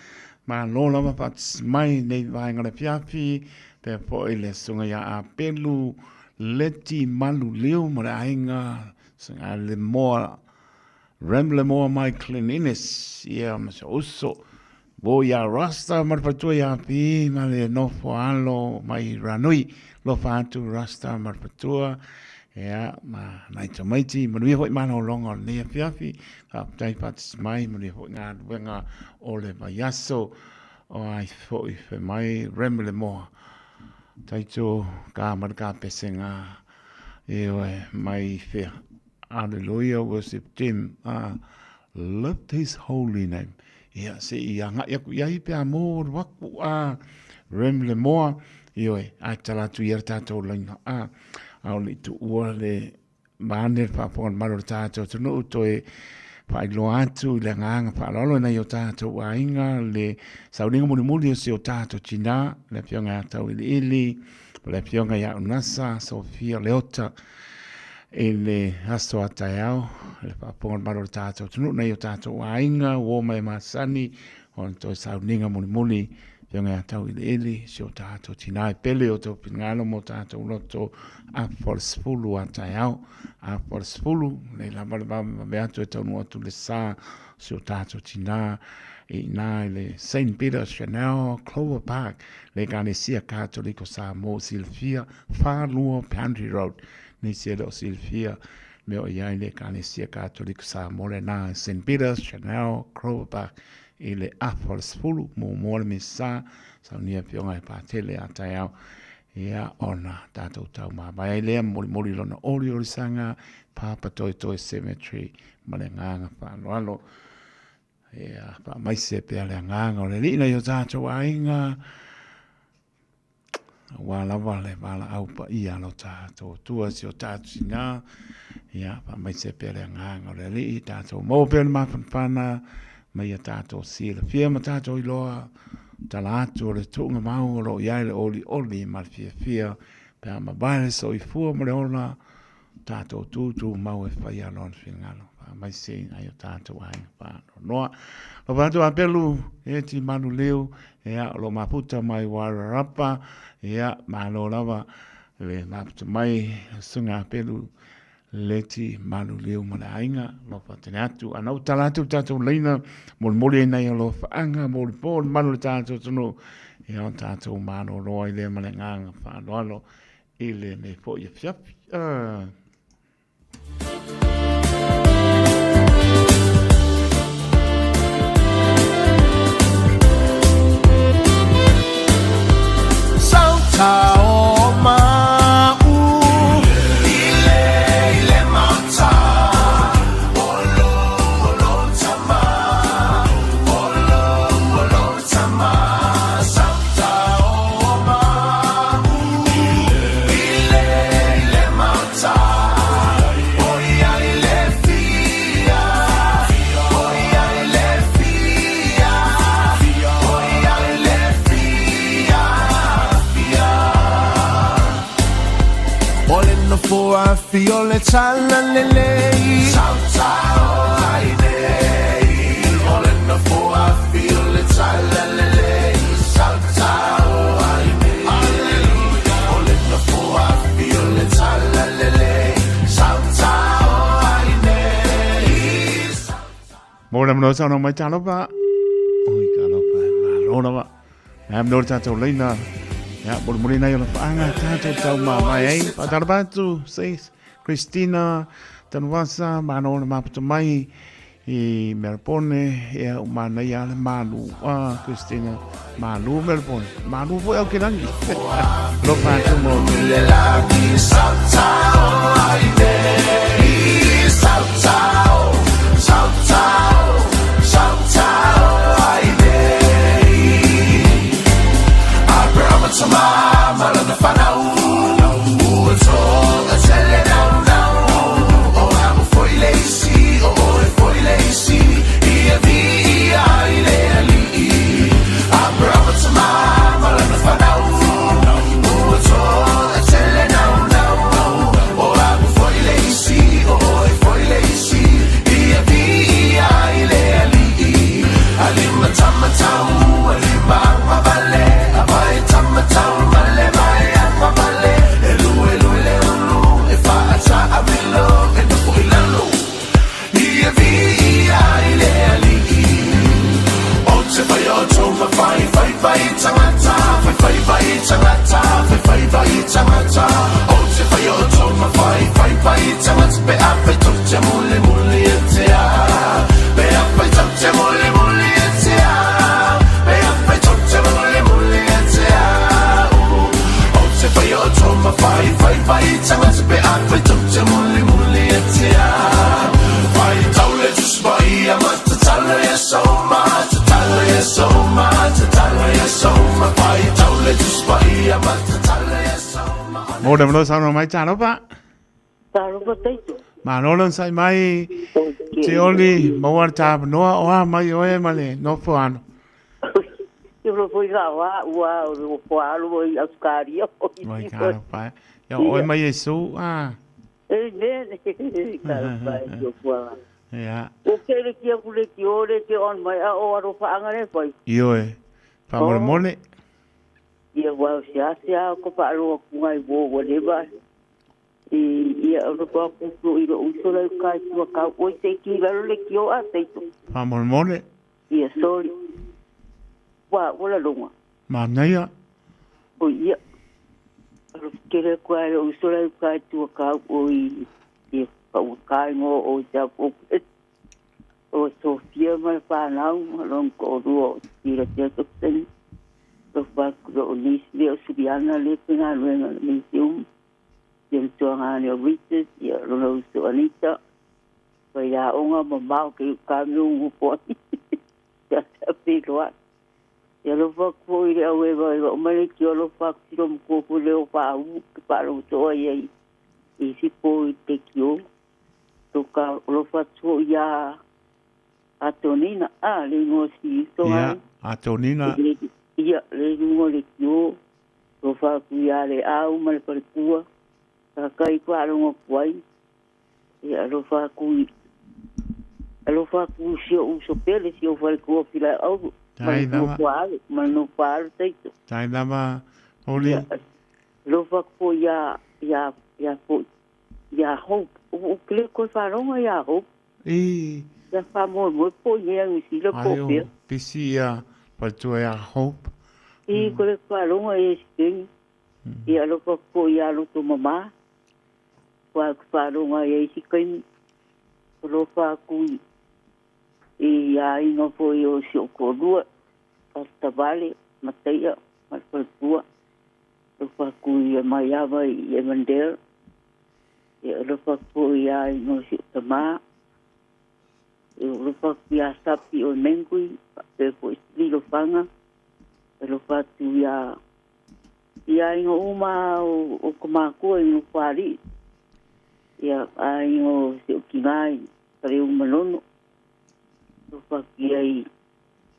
ma lo lava pa mai nei vaenga le fiafi, pe po i le sunga ia a pelu leti malu liu ma le ainga, sunga le moa, rem le moa mai Cleanliness, ia ma se uso, Bo ia Rasta ma le faletua ia Pi ma le nofo alo mai Ranui. Lofa atu Rasta ma le faletua ia ma nai tamaiti manuia foi malologa o lenei afiafi. Faafetai faatasi mai manuia foi galuega o le vaiaso o ai foi fe mai Rem le moa. Taito ka ma le kapesega ioe mai fea. Hallelujah worship team. Lift his holy name. Ia, se i agai aku i ai pe a mō ru aku a Rem le moa, ioe, ai tala atu i a tātou laina a, a o le itu ua le maane le whaaponga le maro le tātou tunuu toe whaailoa atu i le ngānga whaalalo e nei o tātou ainga le sauninga mulimuli o se o tātou tina, le afioga ia tau ili ili, le afioga ia Unasa, Sofia Leota, i le aso a taeao, le faafofoga o le Malo o le tātou atunuu nei o tātou aiga, uō mai masani, o le toe sauniga mulimuli, afioga ia Tauiliili, si o tātou tinā e pele o tō finagalo mō tātou loto afa o le 10 a taeao, afa o le 10, nei lava le vavevave atu e taunuu atu le sa si o tātou tinā i inā i le St. Peter Chanel Clover Park, le Ekalesia Katoliko Samoa Silafia, Whālua Boundary Road. Nisi e le o silafia mea o i ai le Ekalesia Katoliko Samoa le nā St. Peter's Chanel Clover Park i le afa o le 10 muamua le misa saunia afioga e patele a taeao ia ona tātou tau mavae ai lea molimoli lona oli o lisanga Papa Toetoe Cemetery ma le agaga faaaloalo. Ia faamaise pea le agaga o le Alii nai o tātou aiga Aua lava le valaau paia lo tātou Atua si o tātou tinā, ia, faamaise pea le agaga o le Alii, tātou maua pea le mafanafana, mai ia tātou silafia ma tātou iloa, tala atu o le tuuga mau o lo o i ai le olioli ma le fiafia, pe a mavae le soifua ma le ola, Tatou tūtūmau e whai a Lona finagalo, faamaise ai o tatou aiga whaanonoa. Lo whātu a pelu, e ti manu leo, e a lo maputa mai Wairarapa, e a malo lava, le maputa mai sunga a pelu, le ti manu leo ma le aiga, lo whatene atu. Ana u tala atu tatou leina, molimoli ai nei o lo whaanga, mo le pō, le manu le tatou tunu, e a o tatou malo loa i lea ma le nganga whaanoalo, i lenei foi afiafi. Ah. Mo le mano saunoa mai talofa. Oi talofa e malo lava. Nā mano le tātou leina. Ia, molimoli nei o le whaanga tātou tau mā mai ai. Whātalofa atu, sis, Christina, Tanuvasa, mano le maputa mai i Melbourne, ia o mānei a le mānu. Ah, Christina, mānu Melbourne. Mānu foi au ke rangi. Lofa atu mo. Le lagi sautao ai nei, sautao, sautao, sautao ai nei. Abrahama tama, malana whanau, ua tonga tele nau nau. O amu foi le isi, o oe foi le isi, ia vi ia i le ali'i. Abrahama tama, malana whanau, ua tonga tele nau nau. O amu foi le isi, o oe foi le isi, ia vi ia i le ali'i. Alima tamatau, alima angavale, apai tamatau, male mai angavale. E lue lue le ulu, e whaata a milo, e nofo i lalo. Ia vi ia i le ali'i. O te whai o tōma whai, whai whai tangata, whai whai whai tangata, whai whai whai tangata. O te whai o tōma whai, whai whai tangata, pe a whai tau te mule mule e te a. Pe a whai tau te mule mule e te a. Pe a whai tau te mule mule e te a. O te whai o tōma whai, whai whai tangata, pe a whai tau te mule mule e te a. Whai tau le tuspai a matatala e soma, tatala e soma, tatala e soma. Whai tau le tuspai a matatala e soma. Mo le mano saunoa mai talofa. Talofa taito. Malo le sai mai te oli maua le tāpanoa o a mai oe ma le nofo ano. Te ro foi ga wa ua o po alo i Australia. Oi ka pai. Ia oe mai e su a. E ne ne ka pai yo pua. Ia. O ke le kia ku le ki o le ke on mai a o aro whaanga le whai. Ioe. Whamolemole. Ia wau sia sia ko pa alo ku ngai wo whatever. I ia o ko ku ku i ro uso le kai tua ka o te ki lalo le ki o a te to. Whamolemole. Ia sorry. Wa wala lunga. Manaia. O ia. Aro kere kua le uso le kai tua ka o i i pa o kai ngo o te o o Sofia ma whanau ma long ko rua o tira Jacobson o whaku o Nisi o Subiana le penga luenga le museum ia mtua ngā o Richard ia lona uso Anita pa ia onga ma mau ke ka me ungu po ia ta piloa ia lo whaku i le awe wa o male ki o lo whaku siro mkofu le o wha ke pa lo toa ia i sipo i te kio toka o lo whatu ia Atonina, a le ingoa si uso Ia, Atonina. Ia, le ingoa le kio, lo whaku ia le au ma le parekua, Ka kai faalogo atu ai. Ia alofa atu i alofa atu i si o'u uso pele si ou faletua Filaeaulu ma Tai le lava. nofo a alo ma le nofo a alo taito. Tai lava, Oli. Ia alofa atu foi iā iā iā foi iā Hope. Ua ou te le toe faalogo iā Hope. I. Ia faamoemoe po o i ai Niu Sila po Ai o o fea. pisi ia faletua ia Hope. I ko le faalogo i e Spain. Ia alofa atu foi iā Loto Mamā. Ua ou faalogo ai i isi taimi. Alofa atu i i aiga foi o si ou toalua, Asitavale, Mataia ma le faletua. Alofa atu i Maiava i Evandale. Ia alofa atu foi i aiga o si ou tamā. Ia alofa atu iā Sapi o Mengui, faapea foi i Lilofaga. Alofa atu iā i aiga uma o, o ka makua i Nofoalii. Ia aiga o si ou tinā i Faleu Manono. Alofa atu ia i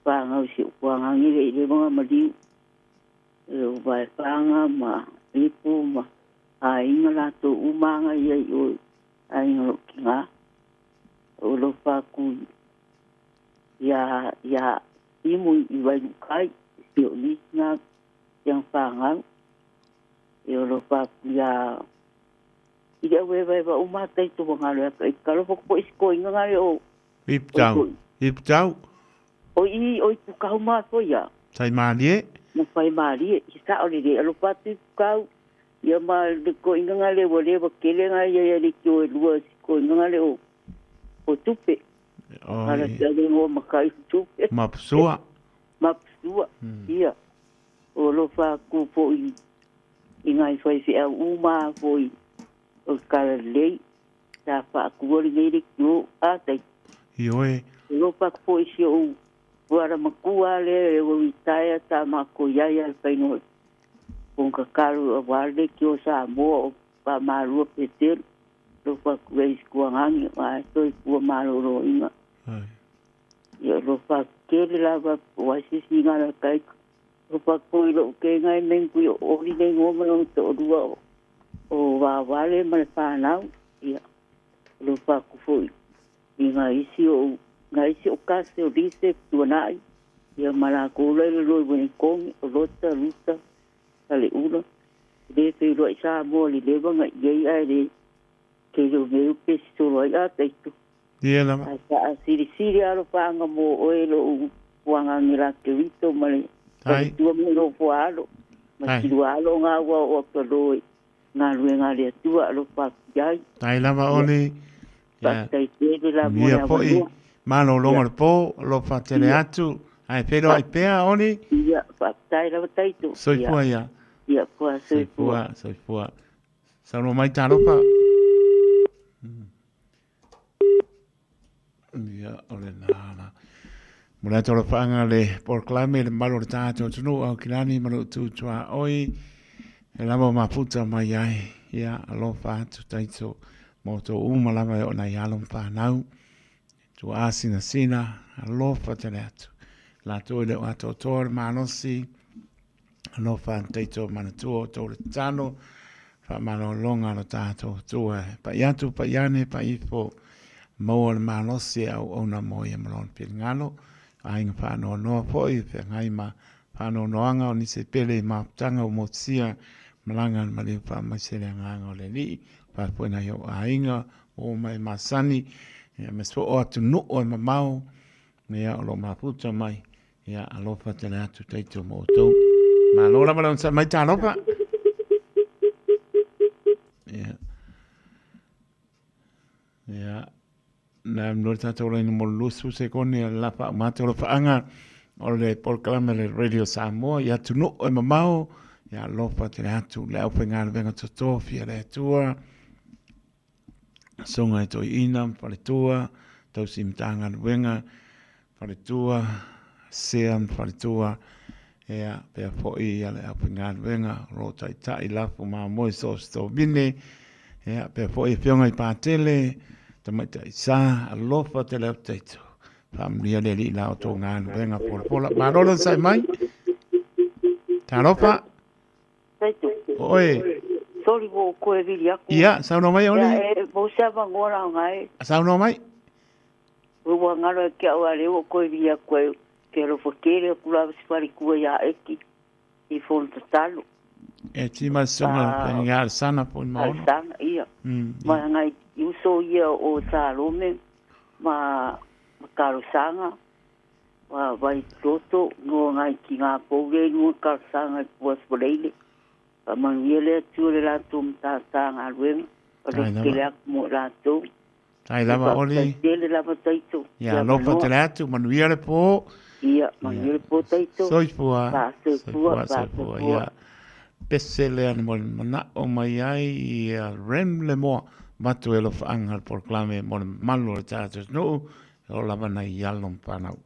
fanau i si ou fuagagi le i levaga maliu. E o Vaefaga ma Ipu ma aiga latou uma aga ia i o aiga o lou tinā. O alofa atu ia ia Imu i Vailukai, si ou nisi na siang fanau. E alofa atu ia i le auevaeva uma taito ua galo ia kai kalofa ko isi koiga gale o Iputau. Iputau. O i o i pukau ma fo ia. Tai malie. Ma fai malie i sa o le le alofa atu i pukau. Ia ma le koiga gale ua le wa kele nga ia ia le kio e lua si koiga gale o o tupe. Ala Oi. te ale ngo makai tupe. Mapusua. Mapusua. Ia. O alofa atu foi i ngai faifeau uma foi o le talalelei sa faatua lenei le kio a tai. Ioe. Alofa atu foi i si ou puala matua lea e ua ritaea sa makou i ai a le faiga o le konikakalu auā le leitio o Samoa o faamalua Petelo. Alofa atu ai i si tuagagi ae soifua malōlōina. Ia alofa atu tele lava po o ai se isi gala taika. Alofa atu foi i lo'u kega e mengui o oli le igoa ma lona to'alua o o Vavale ma le fanau. Ia alofa atu foi i nai isi o'u nai isi o kase o Lise Tuana'i ia ma lakou la i laloi Ueligitone o Lota Luta Faleula. E lē feiloa'i Samoa i le leva na i ai ae lē tele o mea e pesi solo ai a taito. Ia lava. Ae faasilisili alofaaga mo oe lo'u puagage Lakerito ma le Tai. faletua ma lou fuaalo ma Tai. siluaalo o gaua o akalō i galuega a le Atua alofa atu iai. Tai lava Ia Oli. Ia. faafetai tele la mo le Ia foi. avanoa. Malologa Ia. o le po, alofa tele Ia. atu. Ae feiloai pea Oli. Ia faafetai lava taito. Ia. Soifua ia. Ia pua soifua. Soifua, soifua. Saunoa mai talofa. Ia, o lena la. Mo le ata o le whaanga le polokalame le mamalu o le tatou atunuu Aukilani ma lou tu tuaoi e lava o mafuta mai ai. Ia, alofa atu taito mo tou uma lava e oo nai alo ma fanau. Tuaa sinasina, alofa tele atu. Latou e le o atoatoa le malosi, alofa atu taito manatua o tou le tatalo, faamalologa lo tatou Atua e pai atu, pai ane, pai ifo, maua le malosi e auauna mo ia ma lona finagalo. Aiga faanoanoa foi, feagai ma faanoanoaga o nisi e pele i mafutaga ua motusia, malaga le maliu faamaise le agaga o le Alii, faafoi nai ou aiga, ua uma e masani, ia ma soo atunuu e mamao, ia o lo o mafuta mai, ia alofa tele atu taito mo outou. Malo lava le onosai mai talofa. Ia. Ia. Na mlo tatou laina mo le 20 sekone a le lapa o matou lofaaga o le polokalame le Radio Samoa i atunuu e mamao. Ia alofa tele atu le aufaigaluega totofi a le Atua. Susuga i Toeaina ma Faletua, Tausi Matagaluega, Faletua, Sea ma Faletua, ia, pea foi ia le aufaigaluega o lo o taitai lafo mamoe so o se tovine, ia, pea foi Afioga i Patele, Tamaitai Sa, alofa tele atu taito. Faamanuia le Alii i la outou galuega polapola. Malo le onosai mai. Talofa. Taito. Oe. Sori ua ou toe vili aku. Ia, saunoa mai Oli. Ia, e maua se avanoa la ona e. Saunoa mai. Ua galo ia te au a lea ua ou toe vili atu ai, ou te alofa tele atu lava si faletua ia Eti i fono tatalo. Eti ma le susuga i le Alesana po o le Maono. Alesana, ia. Ma nai uso ia o Salome ma Talosaga ma Vaitoto no ngai tina pou le lua talosaga i Puasivaleile. Faamanuia le Atua i le latou matata galuega, alofa tele atu mo i latou. Tai lava Oli. Faafetai tele lava Taito. Ia alofa tele atu, manuia le po. Ia, manuia le po Taito. Soifua. Faasoifua, faasoifua. Ia pese lea na manao mai ai ia Rem Lemoa avatu e alofaaga le polokalame mo le mamalu o le tatou atunuu e oo lava nai alo ma fanau.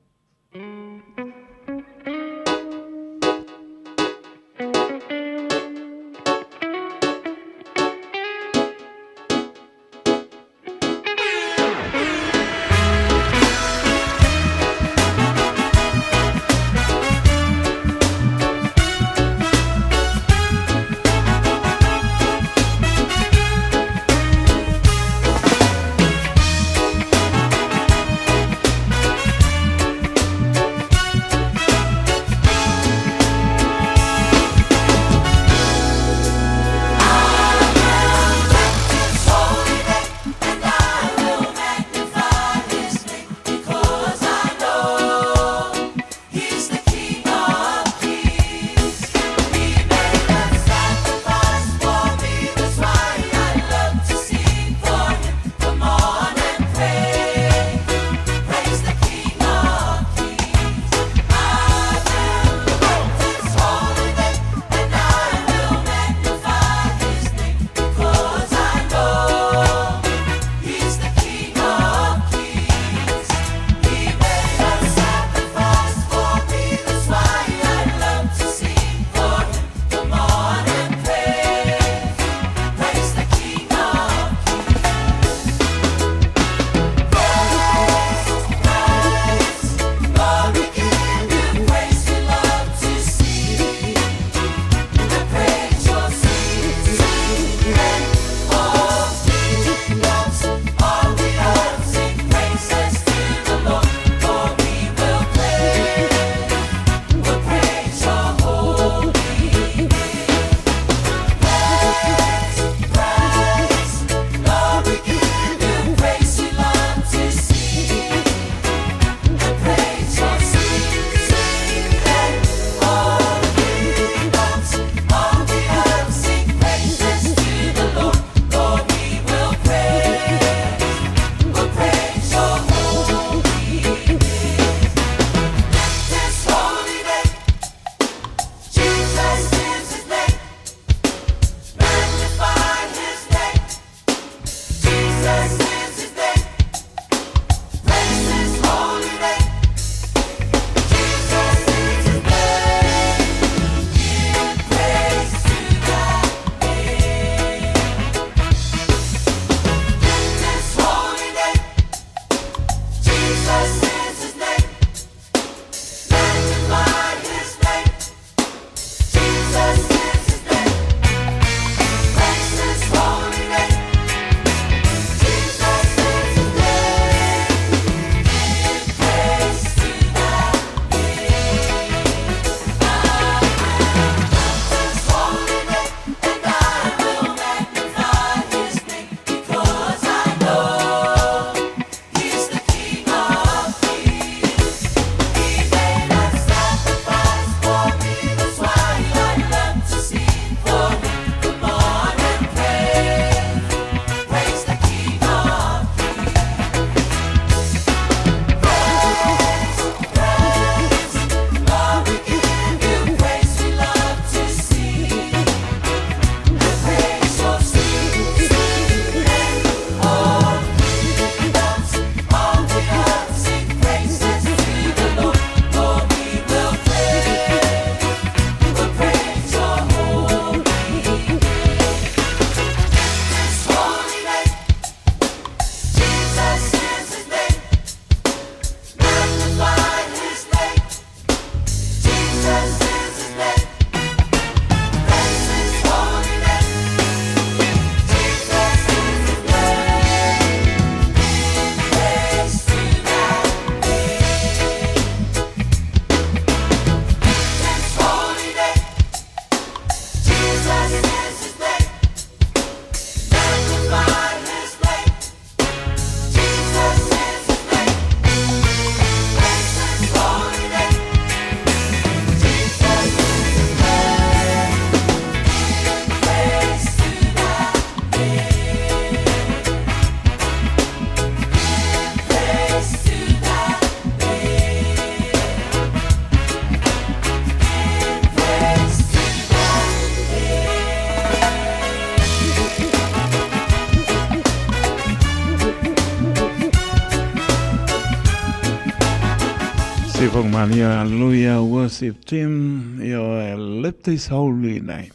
Siofong Malia, hallelujah, worship team, ia lift his holy name.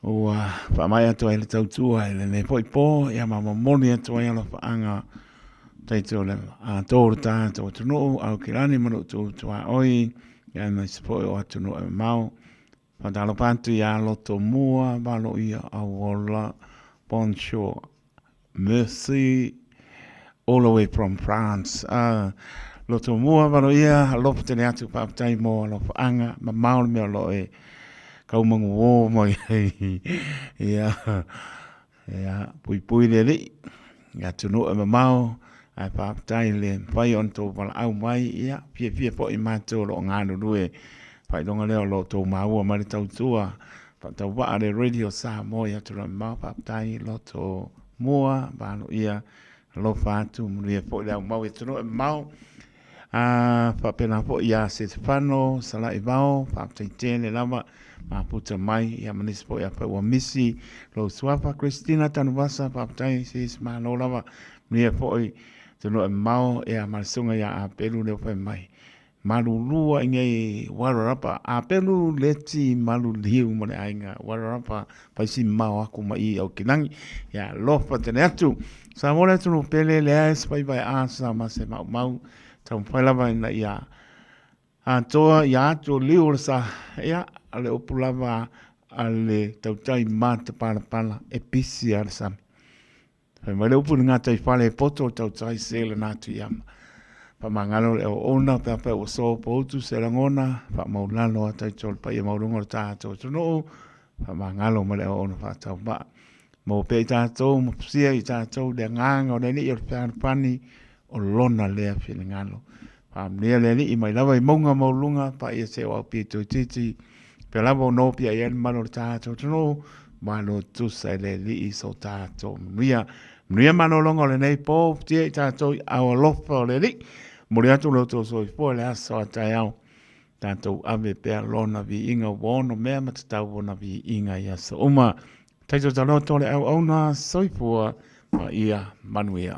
Ua whaamai atu ai le tautua i lenei foi pō, ia ma momoli atu ai alofaaga taito le atoa o le tātou atunuu, au ki lani ma lou tuaoi, ia aemaise foi o atunuu e mamao. Faatalofa atu iā Lotomua, Valoia, Auola, Bonjour, Merci, all the way from France. Uh, Lotomua, Valoia, alofa tele atu, faafetai mo alofaaga, mamao le mea o lo o e kaumagu ō mai ai. Ia, Ia, puipui le Alii, i atunuu e mamao, ae faafetai le mafai ona tou valaau mai, ia, fiafia foi matou o lo o galulue faailoga lea o lo o tou maua mai le tautua faatauvaa le Radio Samoa i atunuu e mamao, faafetai loto mua, valoia, alofa atu, manuia foi le aumau i atunuu e mamao. A faapena foi ia Setefano Salaivao, faafetai tele lava mafuta mai, ia ma nisi foi afai ua misi lou suafa. Christina Tanuvasa, faafetai sis, malo lava, manuia foi atunuu e mamao, ia ma le susuga ia Apelu lea ua fai mai. Malulua i nei Wairarapa, Apelu Leti Maluliu ma le aiga Wairarapa, fai si mamao aku ma i Aukilagi, ia alofa tele atu. Samoa le atunuu pele, leai se faiva e asa ma se maumau, taumafai lava ina ia atoa ia atu o liu o le sa, ia, o le upu lava a le tautai matapalapala, e pisi lava le sami. Fai mai le upu i le gataifale e poto o le tautai se lena atu i ama. Faamagalo le auauna pe afai ua sopoutu se lagona, faamaulalo a taito le paia maualuga o le tatou atunuu, faamagalo ma le auauna faatauvaa. Maua pea i tatou ma fusia i tatou le agaga o le Alii o le fealofani o lona lea finagalo. Faamanuia le Alii mai lava i mauga maualuluga, paia se o au pito itiiti, pea lava o nopia i ai le mamalu o le tatou atunuu, malo tusa i le Alii so tatou manuia. Manuia malologa o lenei po, futia i tatou i ao alofa o le Alii. Momoli atu lo outou soifua i le aso a taeao. Tatou ave pea lona viiga ua ono mea ma tatau ona viiga i aso uma. Taito taloto le auauna, soifua ma ia manuia.